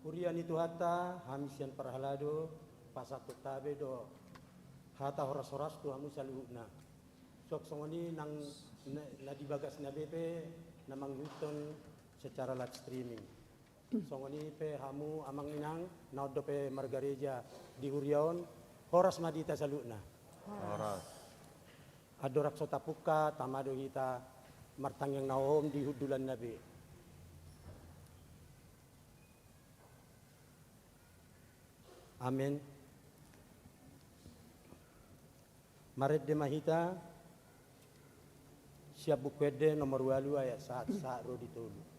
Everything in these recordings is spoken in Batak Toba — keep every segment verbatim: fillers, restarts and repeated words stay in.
Huria ni Tuhanta, hami sian parhalado, pasahat hita be do hata horas-horas tu hamu saluhutna. Suang songon i nang na, na di bagasna be pe na mangihuthon secara live streaming. Songon i pe hamu amang inang, na on dope margareja di huria on, horas ma di hita saluhutna. Horas. Andorang so tapungka, tama do hita martangiang na hohom di hundulanna be. Amen. Marende ma hita sian Buku Ende nomor ualu ayat sahat, sahat ro di tolu.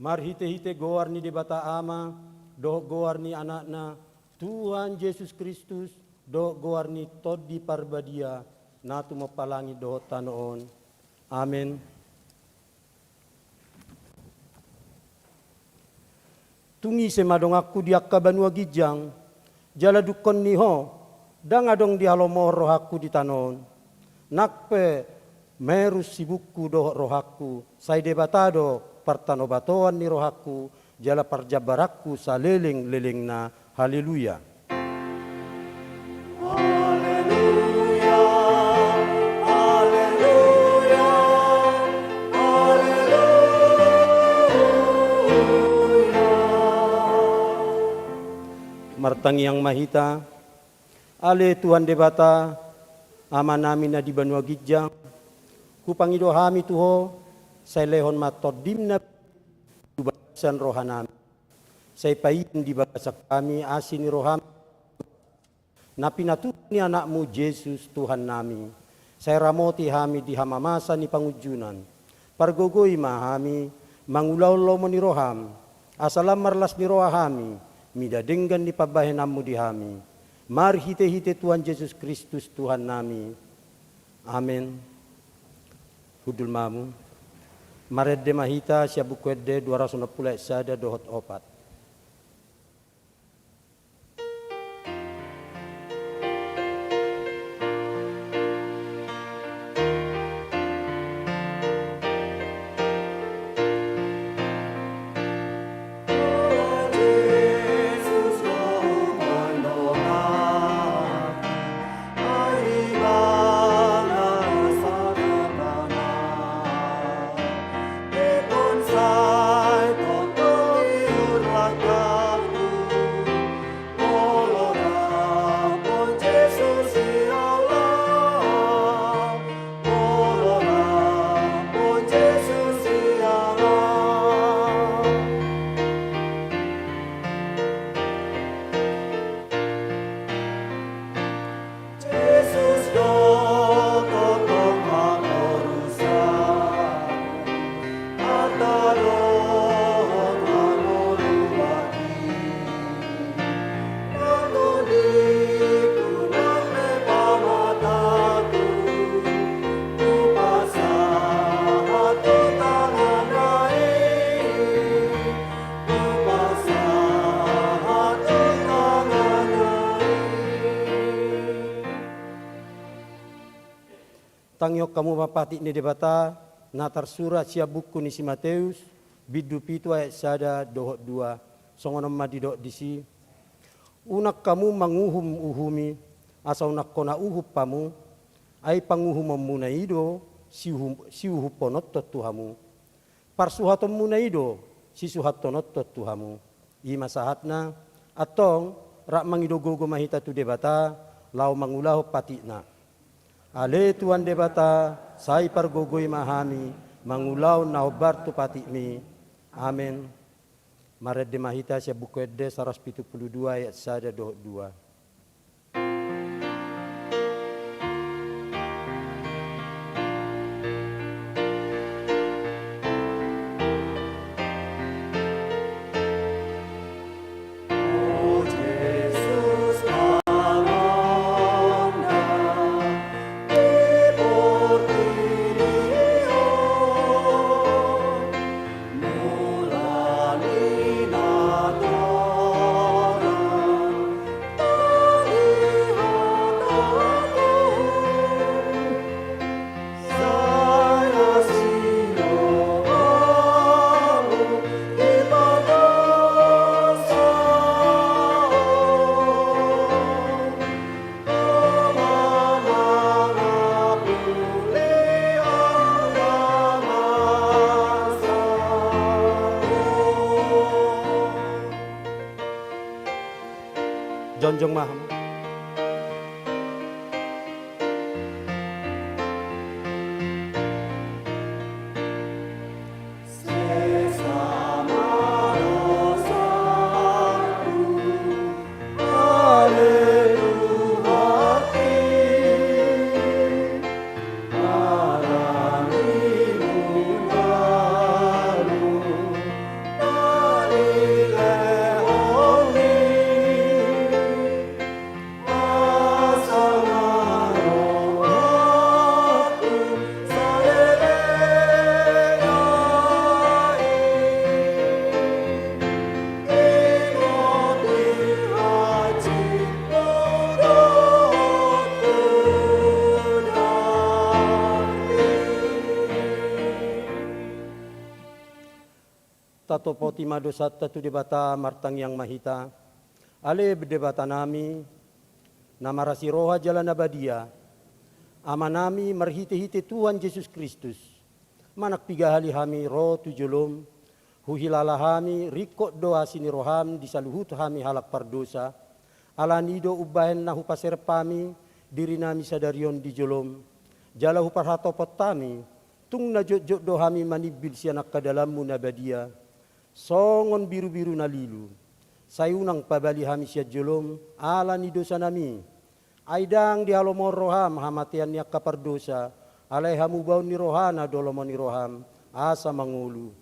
Marhite-hite goar ni Debata Ama, dohot goar ni Anakna, Tuhan Jesus Kristus, dohot goar ni Tondi Parbadia, na tumompa langit dohot tano on. Amen. Tung ise ma donganku di angka banua ginjang, jala dungkon ni ho, ndang adong dihalomohon rohangku di tano on. Nang pe merus sibukku dohot rohangku, sai Debata do partanobatoan ni rohangku, jala parjambaranku saleleng-lelengna. Haleluya. Haleluya, haleluya, haleluya. Martangiang ma hita. Ale Tuhan Debata, Amanami na di banua ginjang, hupangido hami tu Ho, sai lehon ma Tondim na tu bagasan rohanami. Sai paihut di bagasan hami asi ni roham na pinatupa ni Anakmu Jesus Tuhannami. Sai ramoti hami di hamamasa ni pangunjunan. Pargogoi ma hami mangulahon lomo ni roham, asa lam marlas ni roha hami mida denggan ni pambahenanmu di hami. Marhite-hite Tuhan Jesus Kristus Tuhannami. Amen. Hundul ma hamu. Marende ma hita sian Buku Ende dua ratus onom pulu ayat sada dohot opat. Tangihon hamu ma patik ni Debata na tarsurat sian buku ni si Mateus, bindu pitu ayat sada dohot dua, songon on ma didok disi. Unang hamu manguhum-uhumi, asa unang hona uhum hamu, ai panguhumonmuna i do siuhum-, siuhumhononhon tu hamu. Parsuhatonmuna i do sisuhathononhon tu hamu. I ma sahatna, antong, rap mangido gogo ma hita tu Debata, laho mangulahon patikna. Ale Tuhan Debata, sai pargogoi ma hami, mangulahon na hombar tu patikmi. Amen. Marende ma hita sian Buku Ende saratus pitu pulu dua ayat sada dohot dua. Jongjong ma hamu. Topoti ma dosanta tu Debata, martangiang ma hita. Ale Debatanami, na marasi roha jala na badia, Amanami, marhitehite Tuhan Jesus Kristus, manang piga hali hami ro tu jolom, huhilala hami ringkot do asi ni roham di saluhut hami halak pardosa. Alani i do umbahen na hupaserep hami dirinami sadari on di jolom, jala huparhatopot hami, tung na jotjot do hami manimbil sian angka dalanmu na badia. Songon birubiru na lilu, sai unang pabali hami sian jolom ala ni dosanami. Ai ndang dihalomohon roham hamatean ni angka pardosa, alai hamubaon ni rohana do lomo ni roham, asa mangolu.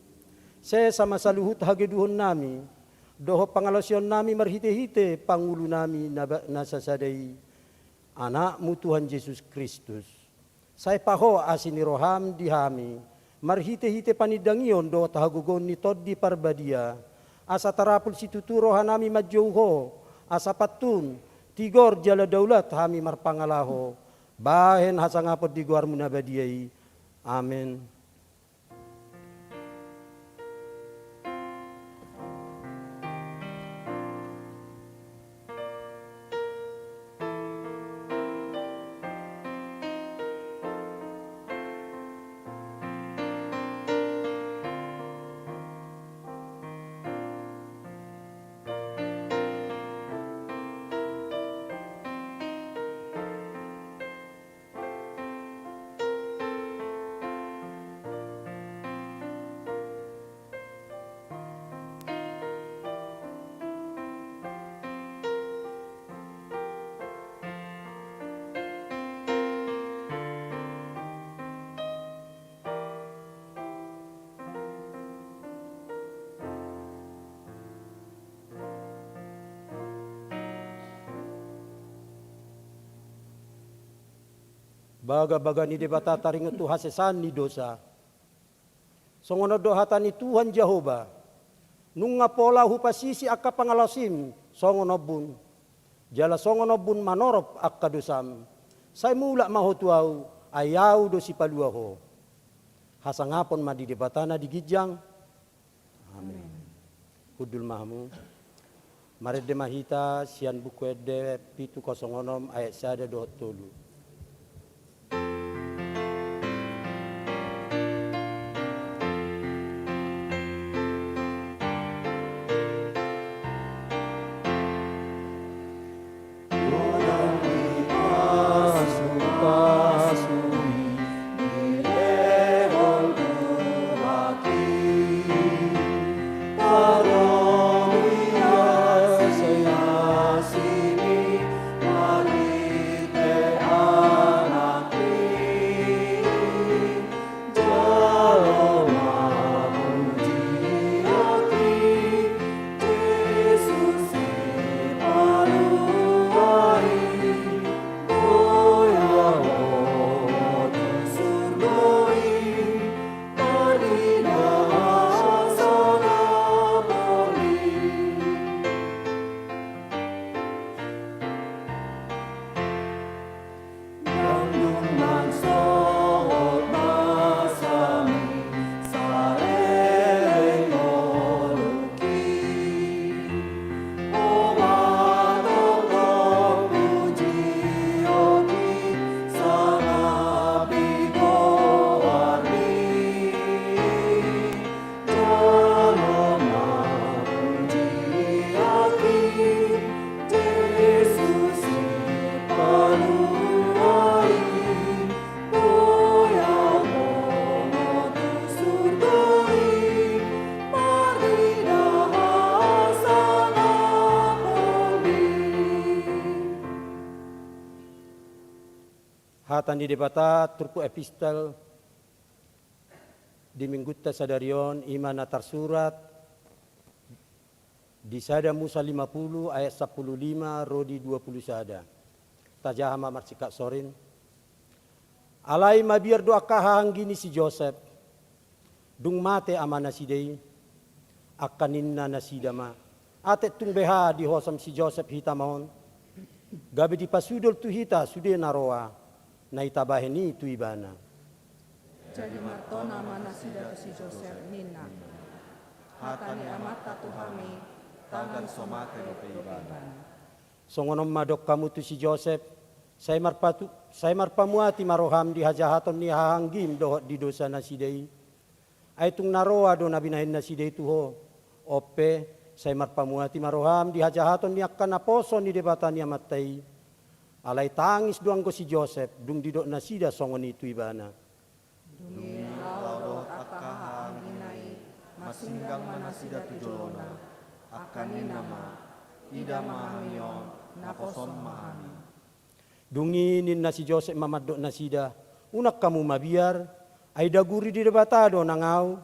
Sesa ma saluhut hagedukannami dohot pangalaosionnami marhitehite pangulunami na ba-, na sasada i, Anakmu Tuhan Jesus Kristus. Sai paho asi ni roham di hami, marhitehite panindangion dohot hagogoon ni Tondi Parbadia, asa tarapul situtu rohanami manjou Ho, asa pantun, tigor jala daulat hami marpangalaho, bahen hasangapon di goarmu na badia i. Amen. Bagabaga ni Debata taringot tu hasesaan ni dosa. Songon on do hata ni Tuhan Jahowa: Nunga pola hupasisi angka pangalaosim songon ombun, jala songon ombun manorop angka dosam. Sai mulak ma ho tu Ahu, ai Ahu do sipalua ho. Hasangapon ma di Debata na di ginjang. Amen. Hundul ma hamu. Marende ma hita sian Buku Ende pitu kosong onom ayat sada dohot tolu. Hata ni Debata turpuk epistel di Minggunta sadari on, i ma na tarsurat di Sada Musa lima pulu ayat sampulu lima ro di dua pulu sada. Tajaha ma marsingkat sorin. Alai mabiar do angka hahaanggi ni si Josep, dung mate amanasida i, angka ninna nasida ma: Ate tung beha dihosom si Josep hita ma on, gabe dipasudol tu hita sude na roa na itabahen i tu ibana. Jadi martona ma nasida tu si Josep, ninna: hata ni amanta tu hami, tagan so mate dope ibana. Songon on ma dok hamu tu si Josep: Sai marpatu-, sai marpamuati ma roham di hajahaton ni hahaanggim dohot di dosa nasida i. Ai tung na roa do na binahen nasida i tu ho. On pe, sai marpamuati ma roham di hajahaton ni angka naposo ni Debata ni amanta i. Alai tangis do anggo si Josep, dung didok nasida songon i tu ibana. Dung i laho dohot angka hahaanggina i, masinggang ma nasida tu jolona, angka ninna ma: Ida ma hami on, naposom ma hami. Dung i ninna si Josep ma mandok nasida: Unang hamu mabiar, ai daguri ni Debata do nang ahu.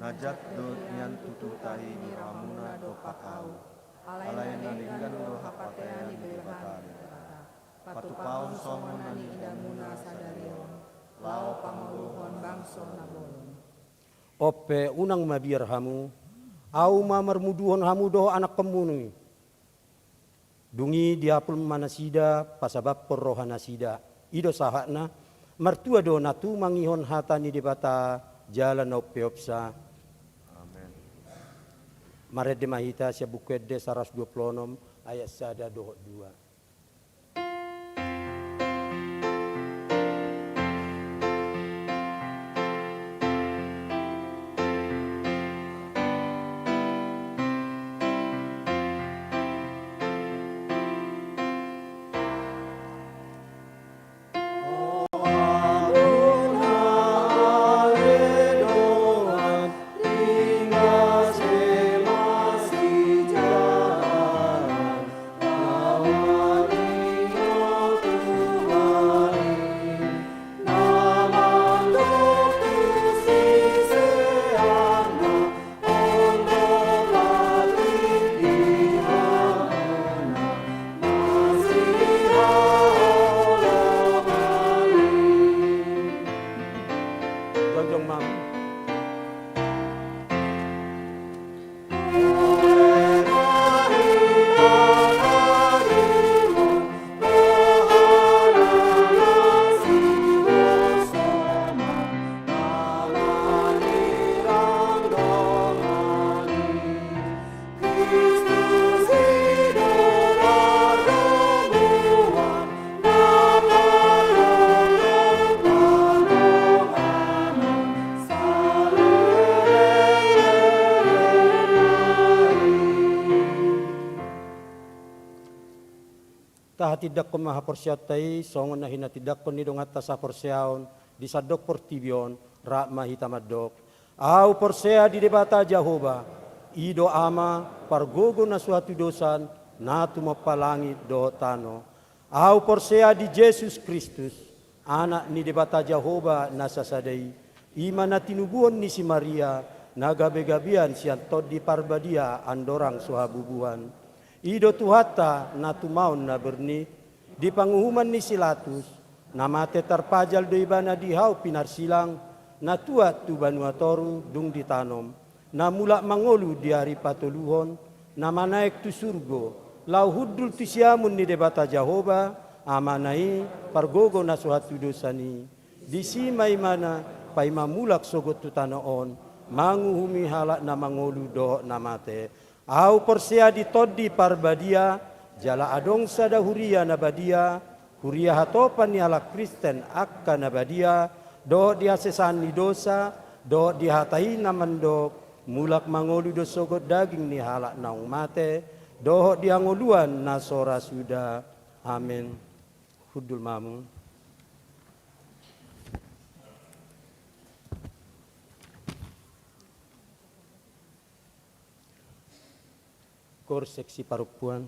Na jat do nian tutu tahi ni rohamuna dompak ahu, alai na denggan do hapatean ni Debata. Patupahon songon na niidamuna sadari on, laho pangoluhon bangso na bolon. On pe, unang mabiar hamu, ahu ma marmuduhon hamu dohot anakkonmuna i. Dung i diapul ma nasida, pasabamhon roha nasida. I do sahatna. Martua do na tumangihon hata ni Debata jala na umpeopsa. Amen. Marende ma hita sian Buku Ende saratus dua pulu onom, ayat sada dohot dua. Jongjong ma. Tahatindanghon ma haporseaonta i songon na hinatindanghon ni donganta saporseaon di sandok portibi on. Rap ma hita mandok: Ahu porsea di Debata Jahowa, i do Ama, pargogo na so hatudosan, na tumompa langit dohot tano. Ahu porsea di Jesus Kristus, Anak ni Debata Jahowa na sasada i, i ma na tinubuhon ni si Maria, na gabegabean sian Tondi Parbadia andorang so habubuhan. I do Tuhanta na tumaon na borngin, di panguhuman ni si Latus, na mate tarpajal do ibana di hau pinarsilang, na tuat tu banua toru dung ditanom, na mulak mangolu di ari patoluhon, na manaek tu surgo, laho hundul tu siamun ni Debata Jahowa, Amana i, pargogo na so hatudosan i. Disi ma ibana paima mulak sogot tu tano on, manguhumi halak na mangolu dohot na mate. Ahu porsea di Tondi Parbadia, jala adong sada huria na badia, huria hatopan ni halak Kristen angka na badia, dohot di hasesaan ni dosa, dohot di hata i na mandok, mulak mangolu do sogot daging ni halak naung mate, dohot di hangoluan na so ra suda. Amen. Hundul ma hamu. Kor seksi parompuan.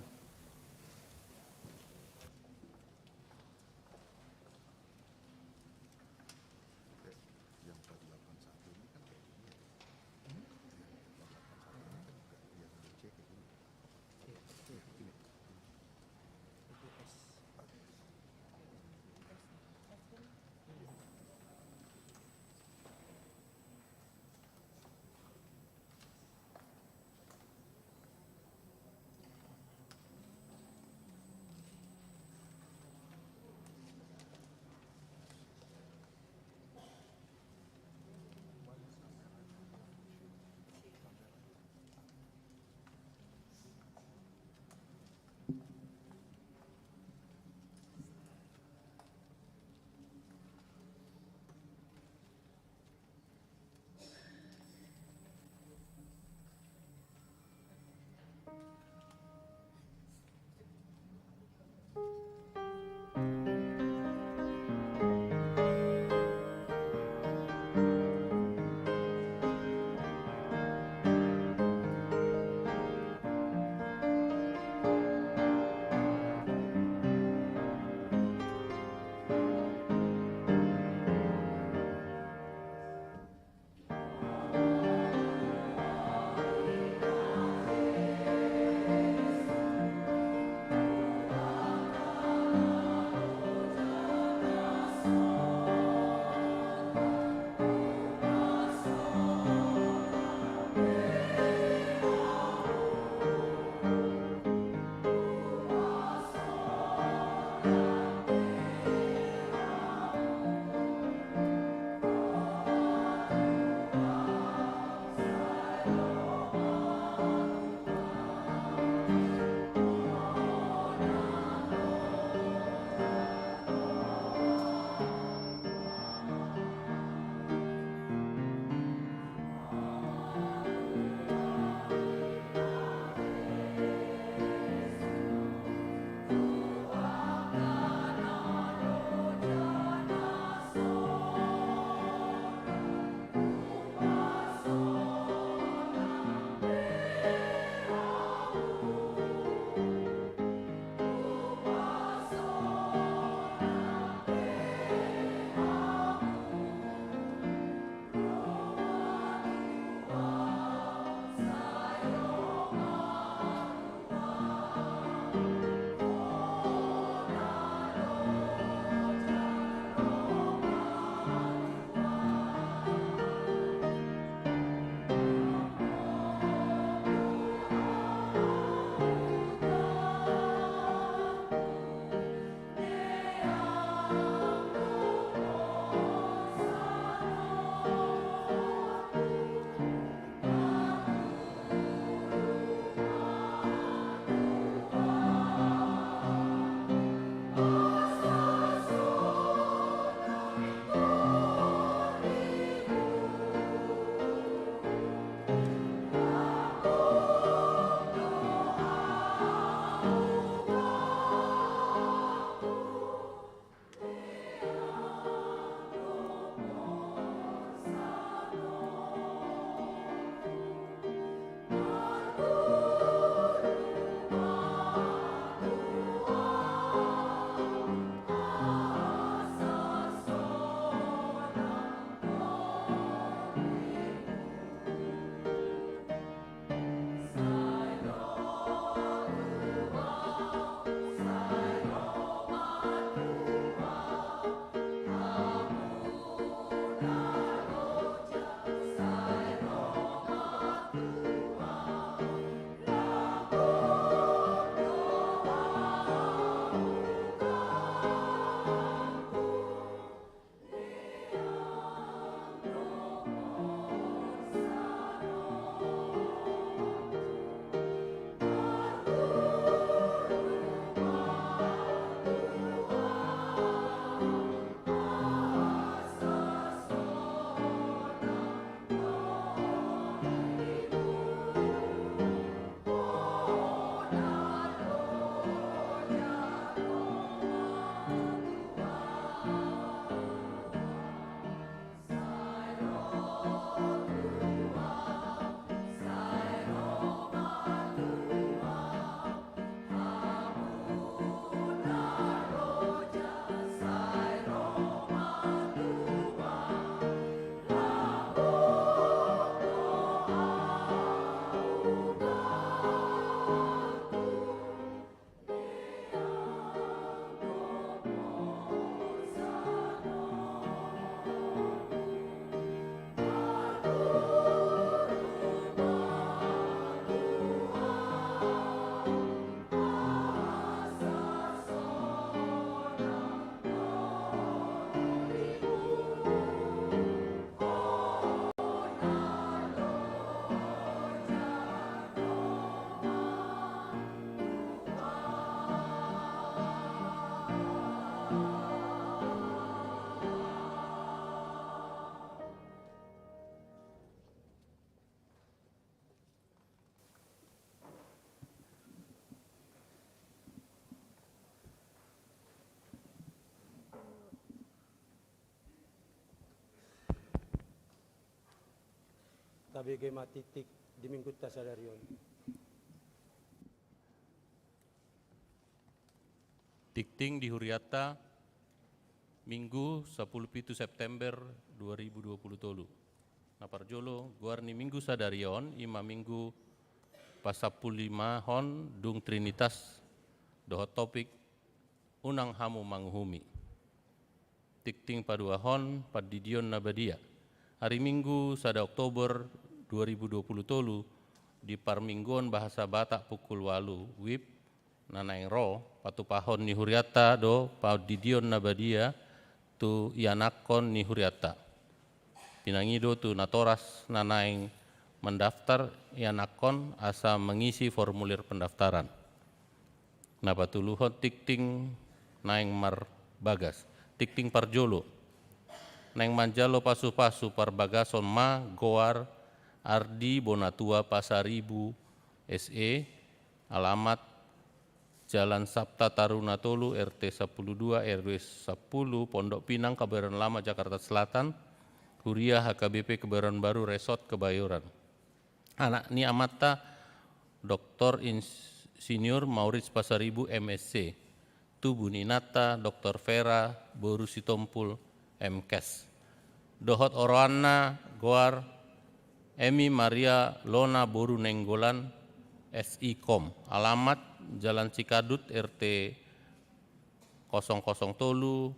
Tabege ma tiktik di minggunta sadari on. Tiktik di hurianta, Minggu, sampulu pitu September dua ribu dua puluh tolu. Na parjolo, goar ni minggu sadari on, i ma minggu pasampulu lima hon dung Trinitas, dohot topik, Unang hamu manguhumi. Tiktik paduahon, Pandidion na badia. Ari Minggu, sada Oktober dua ribu dua puluh tolu, di parmingguon bahasa Batak pukul ualu wib, na naeng ro, patupahon ni hurianta do Pandidion na badia tu ianakhon ni hurianta. Pinangido tu natoras na naeng mendaftar ianakhon asa mengisi formulir pendaftaran. Na patoluhon, tiktik naeng marbagas. Tiktik parjolo, naeng manjalo pasupasu parbagason ma goar Ardi Bonatua Pasaribu S E, alamat Jalan Sapta Taruna tolu, R T sampulu dua, R W sampulu, Pondok Pinang, Kebayoran Lama, Jakarta Selatan, huria H K B P Kebayoran Baru, Resort Kebayoran. Anak ni amanta, Doktor Insinyur Maurits Pasaribu, M Sc. Tubu ni inanta, Doktor Vera boru Sitompul, M Kes. Dohot oroanna, goar Emi Maria Lona boru Nainggolan, S I Kom. Alamat, Jalan Cikadut, R T kosong kosong tolu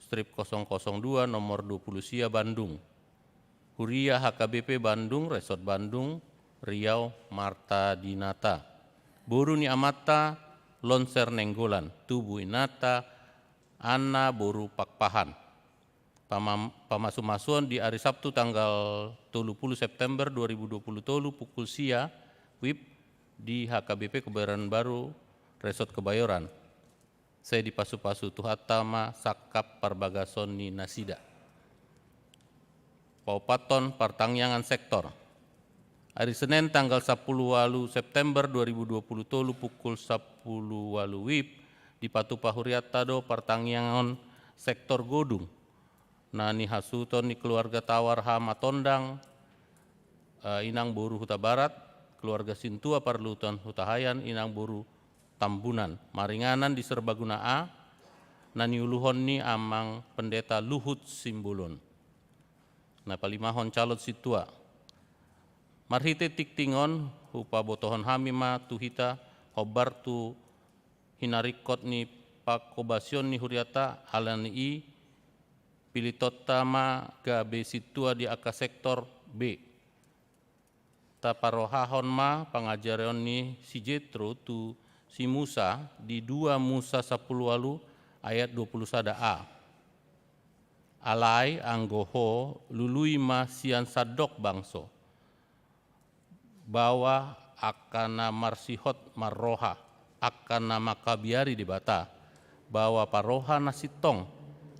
strip kosong kosong dua, nomor dua puluh sia, Bandung. Huria H K B P Bandung, Resort Bandung, Riau, Marta Dinata. Boru ni amanta, Lonser Nainggolan. Tubu inanta, Anna boru Pakpahan. Pamam-, pamasumasuon di ari Sabtu tanggal tolu puluh September dua ribu dua puluh tolu pukul sia wib di H K B P Kebayoran Baru, Resort Kebayoran. Sai dipasupasu Tuhanta ma sangkap parbagason ni nasida. Paopathon, partangiangan sektor. Ari Senen tanggal sampulu ualu September dua ribu dua puluh tolu pukul sampulu ualu wib, dipatupa hurianta do partangiangan sektor Godung na nihasuhuton ni keluarga Tawar Hamatondang, eh, inang boru Hutabarat, keluarga Sintua Parluhutan Hutahaean, inang boru Tambunan, maringanan di Serbaguna A, na niuluhon ni Amang Pendeta Luhut Simbolon. Na palimahon, calon sintua. Marhite tiktik on, hupabotohon hami ma tu hita hombar tu hinaringkot ni panghobasion ni hurianta, ala ni i pilithonta ma gabe sintua di angka sektor B. Taparrohahon ma pangajarion ni si Jetro tu si Musa di dua Musa sampulu ualu ayat dua puluh sada a. Alai anggo ho, lului ma sian sandok bangso, baoa angka na marsihot marroha, angka na mangkabiari Debata, baoa parroha na sintong,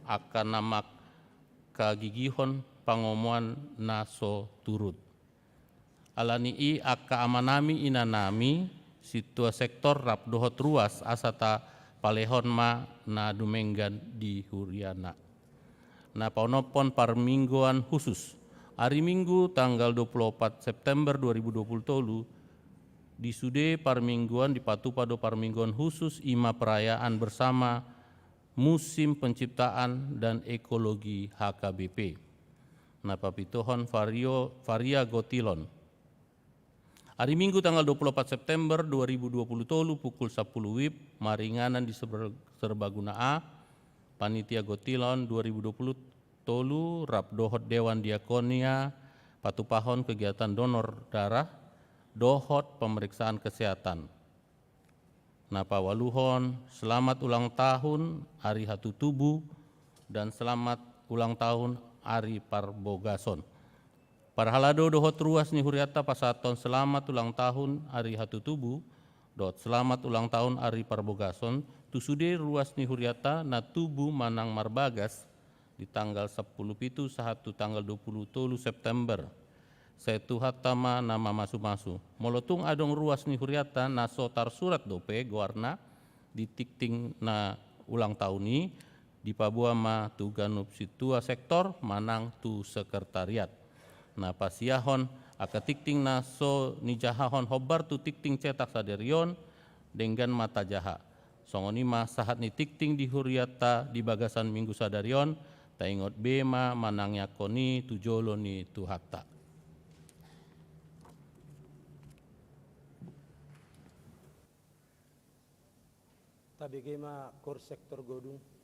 angka na mangkagigihon pangomoan na so turut. Ala ni i angka amanami, inanami, sintua sektor rap dohot ruas, asa tapalehon ma na dumenggan di huriana. Na paonomhon, parmingguan khusus. Ari Minggu tanggal dua puluh opat September dua ribu dua puluh tolu, di sude parmingguan dipatupa do parmingguan khusus, i ma perayaan bersama musim penciptaan dan ekologi H K B P. Na papituhon, vario-, variagotilon. Ari Minggu tanggal dua puluh opat September dua ribu dua puluh tolu pukul sampulu wib, maringanan di Serba-, Serbaguna A, panitia gotilon dua ribu dua puluh tolu rap dohot Dewan Diakonia patupahon kegiatan donor darah dohot pemeriksaan kesehatan. Na paualuhon, selamat ulang tahun ari hatutubu dan selamat ulang tahun ari parbogason. Parhalado dohot ruas ni hurianta pasahathon selamat ulang tahun ari hatutubu dohot selamat ulang tahun ari parbogason tu sude ruas ni hurianta na tubu manang marbagas, di tanggal sampulu pitu sahat tu tanggal dua puluh tolu September. Sai Tuhanta ma na mamasumasu. Molo tung adong ruas ni hurianta na so tarsurat dope goarna di tingting na ulang tahun i, dipaboa ma tu ganup sintua sektor manang tu sekretariat. Na pasiahon Angka tingting na so nijahahon hombar tu tingting cetak sadari on, denggan ma tajaha. Songon i ma sahat ni tingting di hurianta di bagasan minggu sadari on, taingot be ma manangiangkon i tu jolo ni Tuhanta. Tabege ma Kor Sektor Godung.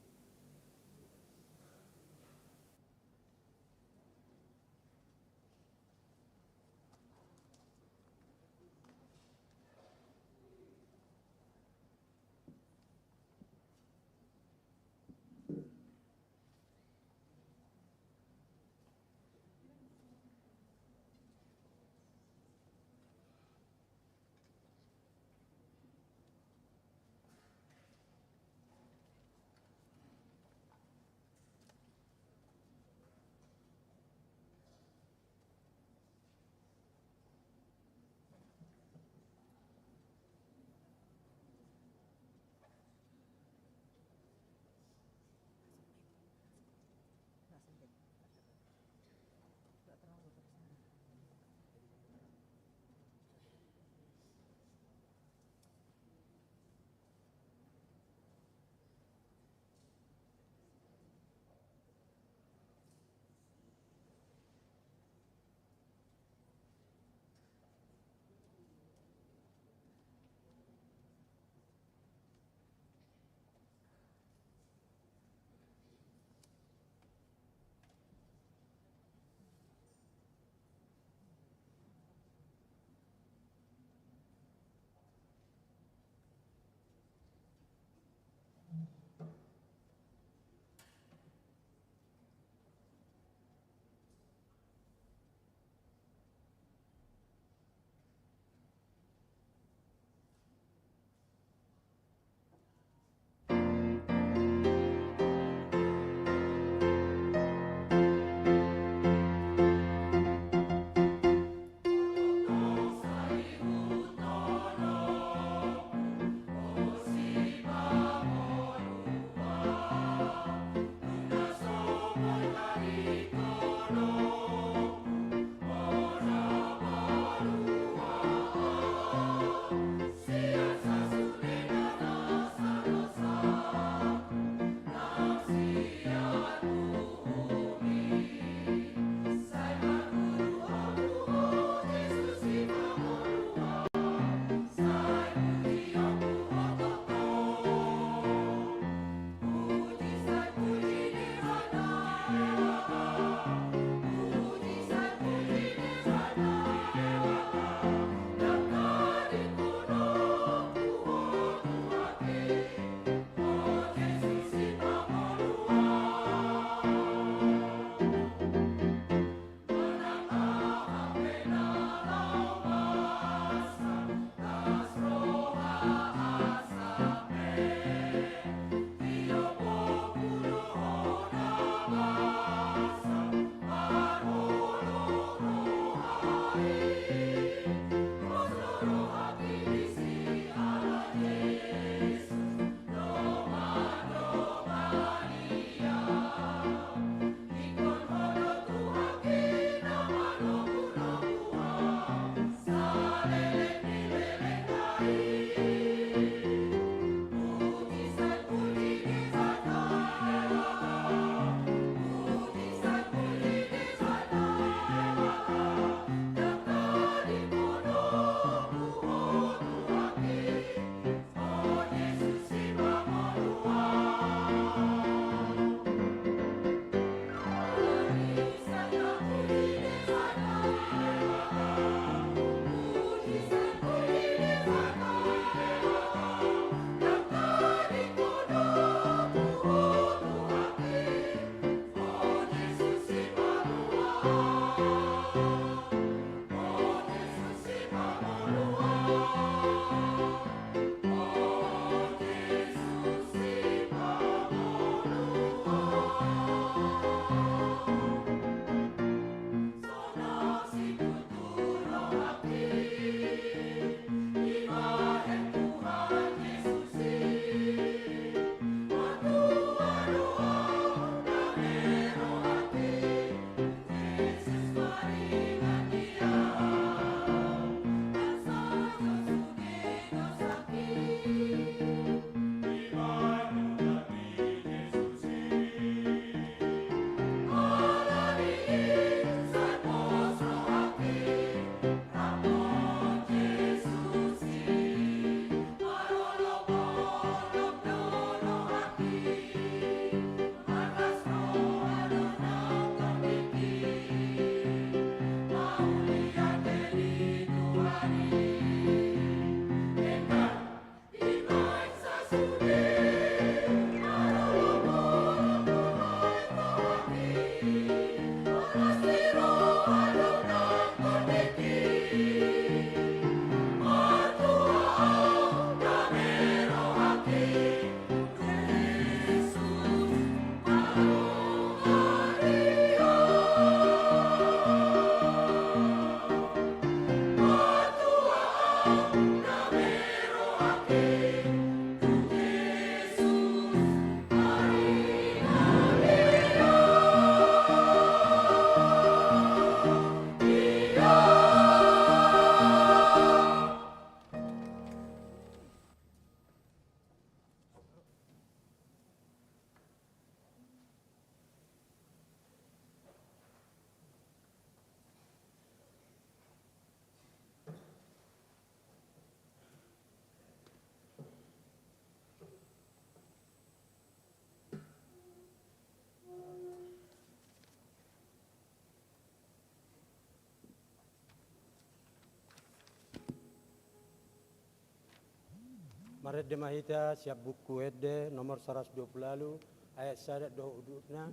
Marende ma hita sian Buku Ende nomor saratus dua pulu ualu, ayat sada dohot udutna,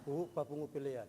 huhut papungu pelean.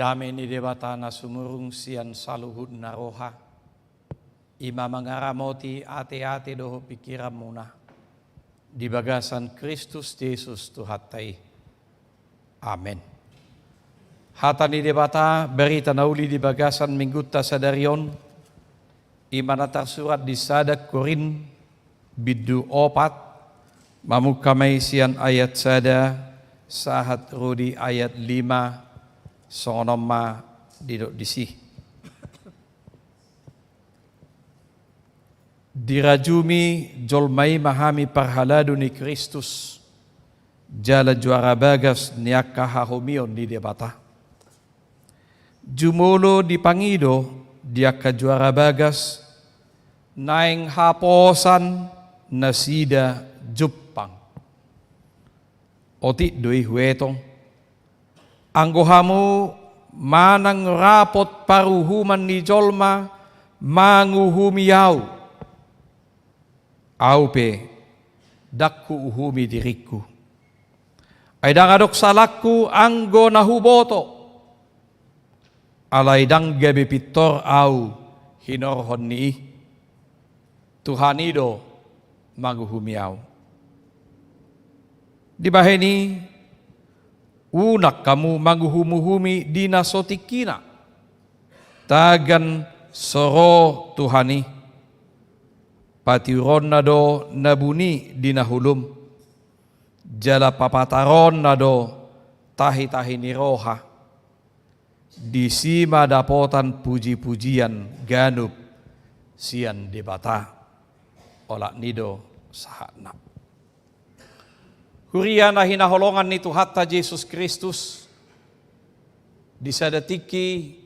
Dame ni Debata na sumurung sian saluhutna roha, I ma mangaramoti ateate dohot pingkiranmuna di bagasan Kristus Jesus Tuhanta i. Amen. Hata ni Debata, barita na uli di bagasan minggunta sadari on, i ma na tarsurat di sada Korint, bindu opat, mamungka ma i sian ayat sada sahat ro di ayat lima, songon on ma didok disi. Dirajumi jolma i ma hami parhalado ni Kristus, jala juara bagas ni angka hahomion ni Debata. Jumolo dipangido di angka juara bagas, naeng haposan nasida jumpang. Otik do i huetong. Anggo hamu manang rapot paruhuman ni jolma manguhumi ahu, ahu pe ndang huuhumi diringku. Ai ndang adong salangku anggo na huboto, alai ndang gabe pintor ahu hinorhon ni i. Tuhan i do manguhumi ahu. Dibahen i, unang hamu manguhumuhumi di na so tingkina, tagan so ro Tuhan i. Patiuronna do na buni di na holom, jala papataronna do tahitahi ni roha. Disi ma dapotan pujipujian ganup sian Debata. Olat ni do sahatna. Huria na hinaholongan ni Tuhanta Jesus Kristus, di sada tingki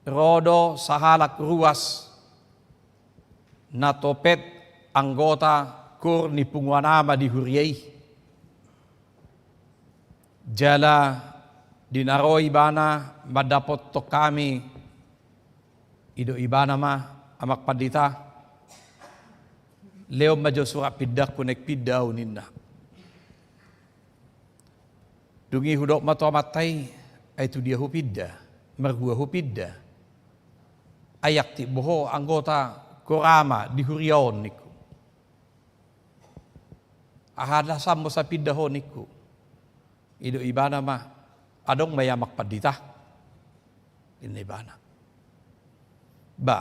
ro do sahalak ruas na topet anggota koor ni punguan ama di huria i. Jala di na ro ibana mandapothon hami, didok ibana ma, "Amang Pandita, lehon ma jo surat pindangku, naeng pinda ahu," ninna. Dung i hudok ma tu amanta i, "Ai tu dia ho pinda? Marhua ho pinda? Ai aktif bo ho anggota koor ama di huria on," ningku. "Aha dasam boasa pinda ho?" ningku. Didok ibana ma, "Adong ma i, Amang Pandita," ninna ibana. "Ba,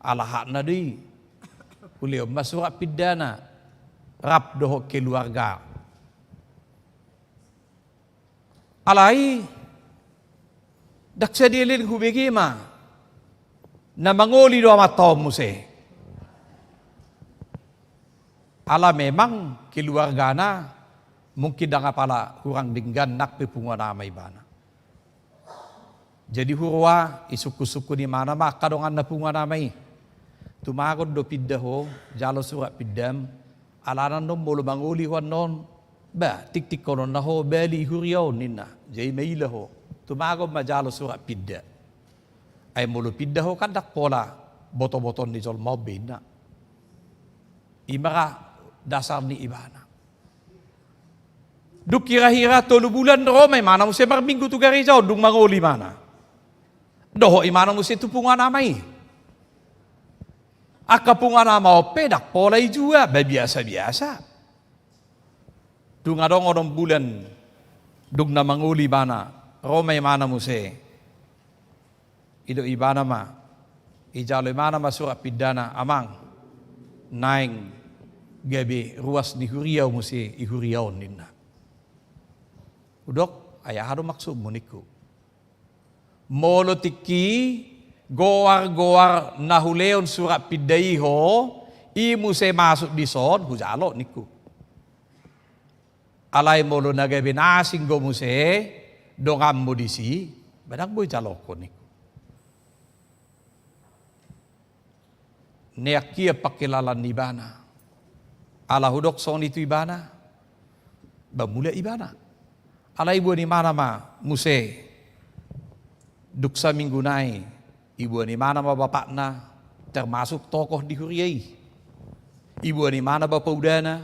ala hatna do i, hulehon ma surat pindana rap dohot keluarga. Alai ndang sadia leleng hubege ma, na mangoli do amanta on muse. Ala memang keluargana mungkin ndang apala hurang denggan, nang pe punguan ama ibana." Jadi huroha, disungkunsungkun ibana ma angka donganna punguan ama i. "Tumagon do pinda ho, jalo surat pindam. Alana annon molo mangoli ho annon, ba, tingtingkononna ho bali di huria on," ninna. "Jadi maila ho. Tumagon ma jalo surat pinda. Ai molo pinda ho kan ndang pola botobotoon ni jolma on be," ninna. I ma ra dasar ni ibana. Dung hirahira tolu bulan ro ma ibana muse marminggu tu gareja on, dung mangoli ibana. Dohot ibana muse tu punguan ama i. Angka punguan ama on pe ndang pola dijua, ba biasabiasa. Dung adong onom bulan, dung na mangoli ibana, ro ma ibana muse. Didok ibana ma, dijalo ibana ma surat pindana, "Amang, naeng gabe ruas ni huria muse di huria on," ninna. "Hudok, ai aha do maksudmu?" ningku. "Molo tingki goargoar na hulehon surat pinda i ho, i muse masuk dison, hujalo," ningku. "Alai molo na gabe na asing do muse donganmu disi, ba ndang boi jaloon," ningku. Neang hian pangkilalaan ni ibana. Ala hudok songon i tu ibana, ba mulak ibana. Alai diboan ibana ma muse. Dung saminggu nai, diboan ibana ma bapakna, termasuk tokoh di huria i. Diboan ibana bapaudana,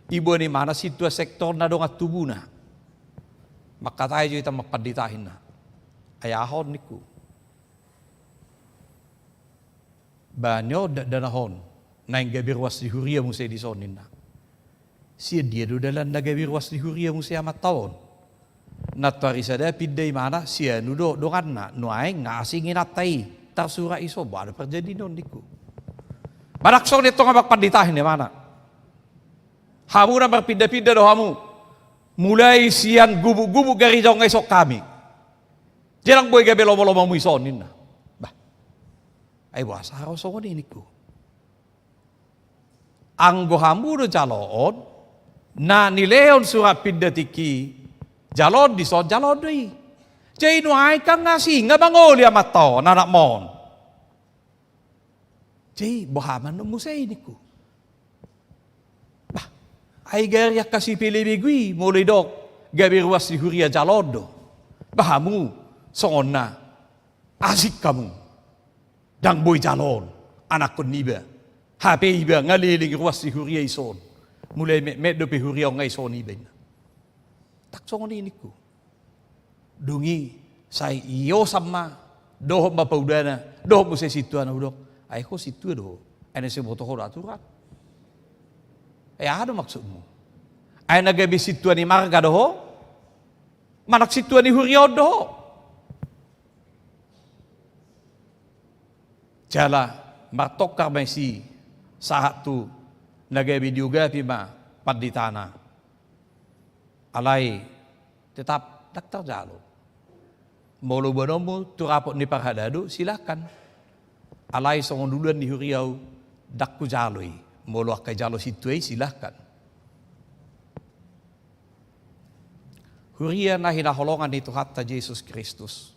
diboan ibana sintua sektor na dongan tubuna. "Mangkatai jo hita, Amang Pandita," ninna. "Ai aha on?" ningku. Ba ni on dakdanak on, naeng gabe ruas ni huria muse dison ninna. Sian dia do dalan na gabe ruas ni huria muse amanta on? Nantoari sada pinda imana, sian on do donganna, nuaeng nga asing inanta i, tarsurat i, so boha do parjadion on ningku. Ba ndang songon i antong amang pandita, ninna imana. Hamu na marpinda-pinda do hamu. Mulai sian gubuk-gubuk gareja on nga dison hami. Jadi ndang boi gabe lomo-lomomu dison ninna. Bah. Ai boha sa ro songon i ningku. Anggo hamu do jaloon, na nilehon surat pinda tingki, jaloon dison, jaloon do i. Jadi nuaeng kan nga asing, nga mangoli amanta on, anakmon. Jadi boha ma annon muse i ningku. Bah, ai gari angka sipelebegu i molo didok gabe ruas ni huria jaloon do. Bah hamu songon na asing hamu. Ndang boi jaloon anakkon niba. Hape iba nga leleng ruas ni huria dison. Mulai metmet dope huria on nga dison iba ninna. Ndang songon i ningku. Dung i sai iosan ma, dohot ma paudana, dohot muse sintuana, hudok. Ai ho sintua do ho. Ai na siboto ho do aturan. Ai aha do maksudmu? Ai na gabe sintua ni marga do ho? Manang sintua ni huria on do ho? Jala martongkar ma disi sahat tu na gabe diugapi ma panditana. Alai tetap ndang tarjalo. Molo boanonmu tu rapot ni parhalado, silahkan. Alai songon uluan ni huria ahu, ndang hujalo i. Molo angka jalo sintua i, silahkan. Huria na hinaholongan ni Tuhanta Jesus Kristus.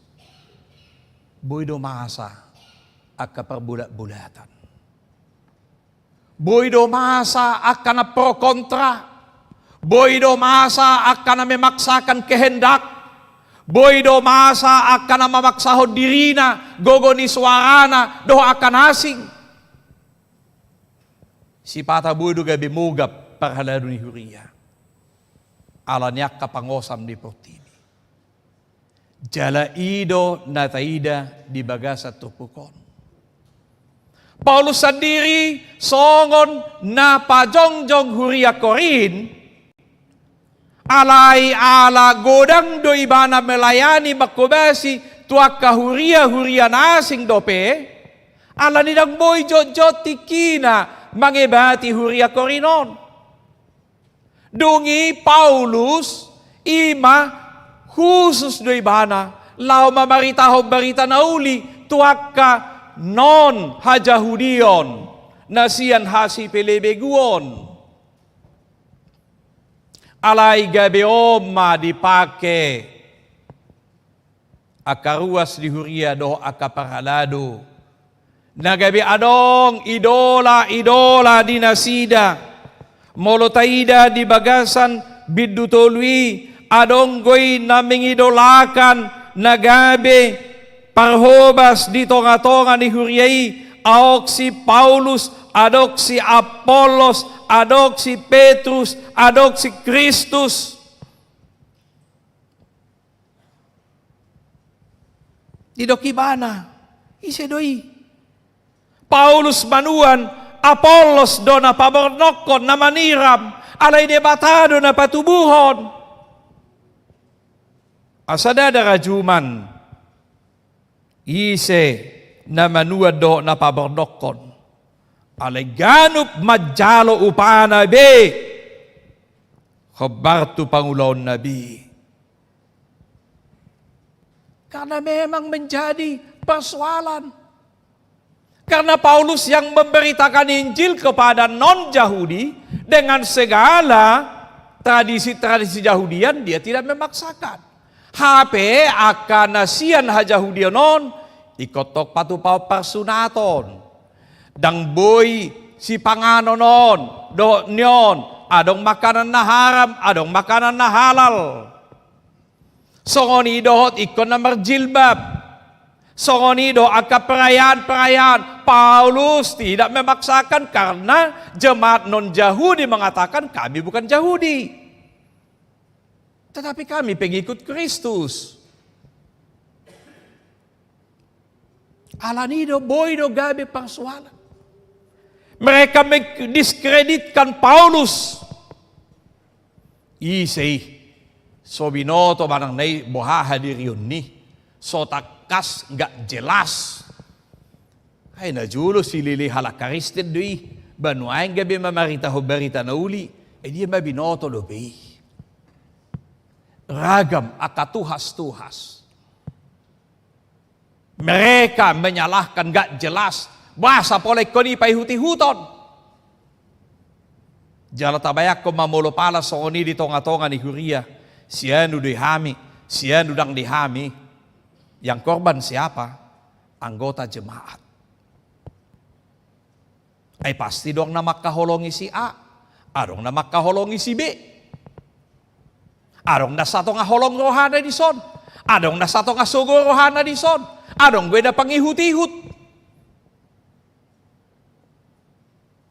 Boi do masa angka parbulat-bulatan. Boi do masa angka na pro kontra. Boi do masa angka na memaksakan kehendak. Boi do masa angka na mamaksahon dirina, gogo ni suarana, dohot angka na asing. Sipata boi do gabe mogap parhalado ni huria. Ala ni angka pangosam ni portibi. Jala i do na taida di bagasan turpuk on. Paulus sandiri songon na pajongjong huria Korint, alai ala godang do ibana melayani, manghobasi tu angka huria-huria na asing dope, ala ni ndang boi jotjot tingkina mangebati huria Korint on. Dung i Paulus, i ma husus do ibana, laho mamaritahon barita na uli tu angka non hajahudion, na sian hasipelebeguon. Alai gabe on ma dipake angka ruas ni huria dohot angka parhalado. Na gabe adong idola-idola di nasida. Molo taida di bagasan bindu tolu i, adong do i na mengidolakan na gabe parhobas di tonga-tonga ni huria i, adong si Paulus, adong si Apollos, adong si Petrus, adong si Kristus. Didok ibana, ise do i? Paulus manuan, Apollos do na pabornokkon, na maniram, alai Debata do na patubuhon. Asa ndada rajuman ise na manuan dohot na pabornokkon. Alai ganup manjalo upana be hombar tu pangulaonna be. Karena memang menjadi persoalan. Karena Paulus yang memberitakan Injil kepada non-Jahudi dengan segala tradisi-tradisi Jahudian, dia tidak memaksakan. Hape angka na sian hajahudion on, ingkon tong patupahon parsunaton. Ndang boi sipanganon on dohot ni on, adong makanan na haram, adong makanan na halal. Songon i dohot ingkon na marjilbab. Songon i dohot angka perayaan-perayaan. Paulus tidak memaksakan karena jemaat non-Jahudi mengatakan, "Kami bukan Jahudi. Tetapi kami pengikut Kristus." Alani do, boi do gabe parsoalan. Mereka mendiskreditkan Paulus. Ise i, so binoto manang na i boha hadirion ni, so tangkas, nggak jelas. Ai na jolo silili halak Kristen do i, banuaeng gabe mamaritahon barita na uli, ai dia ma binoto dope i. Ragam angka tuhas-tuhas. Mereka menyalahkan, nggak jelas. Boasa pola ingkon i paihut-ihuton? Jala tabayangkon ma molo pala songon i di tonga-tonga ni huria, sianu do i hami, sianu ndang di hami. Yang korban siapa? Anggota jemaat. Ai pasti adong na mangkaholongi si A, adong na mangkaholongi si B. Adong na satonga holong rohana dison, adong na satonga sogo rohana dison, adong do na pangihut-ihut.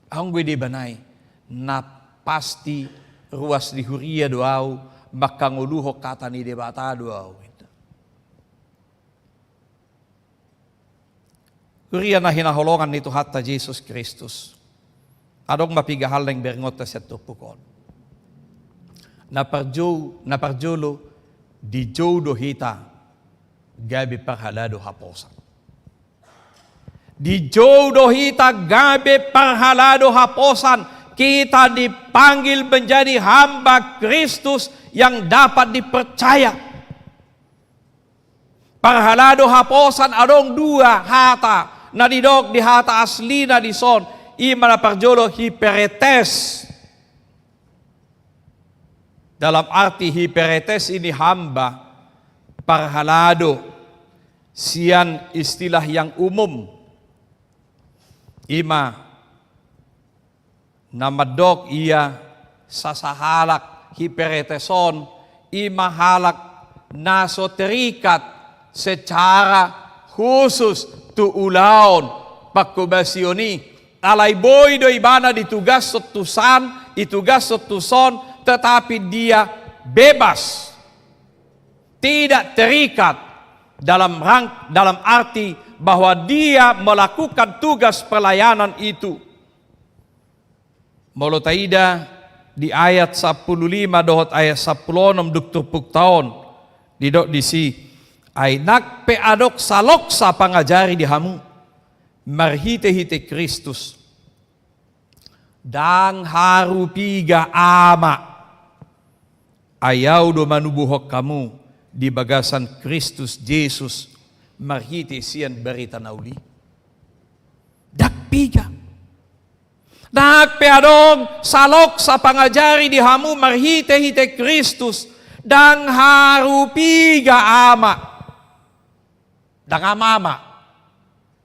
Adong do ibana i, na pasti ruas ni huria do ahu, mangkangoluhon hata ni Debata do ahu. Huria na hinaholongan ni Tuhanta Jesus Kristus. Adong ma piga hal naeng berengonta sian turpuk on. Na parjou-, na parjolo, dijou do hita gabe parhalado haposan. Dijou do hita gabe parhalado haposan, kita dipanggil menjadi hamba Kristus yang dapat dipercaya. Parhalado haposan adong dua hata na didok di hata aslina dison, i ma na parjolo hiperetes. Dalam arti hiperetes ini hamba, parhalado, sian istilah yang umum. I ma na mandok ia sasahalak hiperetes on, i ma halak na so terikat secara khusus tu ulaon pangkobasion i, alai boi do ibana ditugashon tusan, ditugashon tuson, tetapi dia bebas, tidak terikat dalam rang-, dalam arti bahwa dia melakukan tugas pelayanan itu. Molo taida di ayat sampulu lima dohot ayat sampulu onom dung turpukta on, didok disi, ai nang pe adong saloksa pangajari di hamu marhite-hite Kristus, ndang haru piga ama, ai ahu do manubuhon hamu di bagasan Kristus Jesus marhite sian barita na uli. Ndang piga. Nang pe adong saloksa pangajari di hamu marhite-hite Kristus, ndang haru piga ama. Ndang ama-ama.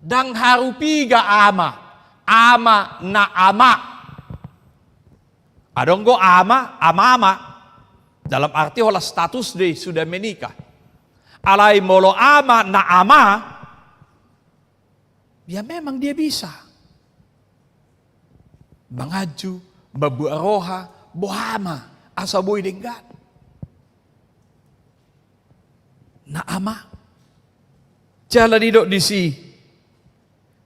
Ndang haru piga ama. Ama na ama. Adong do ama, ama-ama. Dalam arti holan status do i sudah menikah. Alai molo ama na ama, ya memang dia bisa manganju, mambuat roha, boha ma, asa boi denggan. Na ama. Jala didok disi,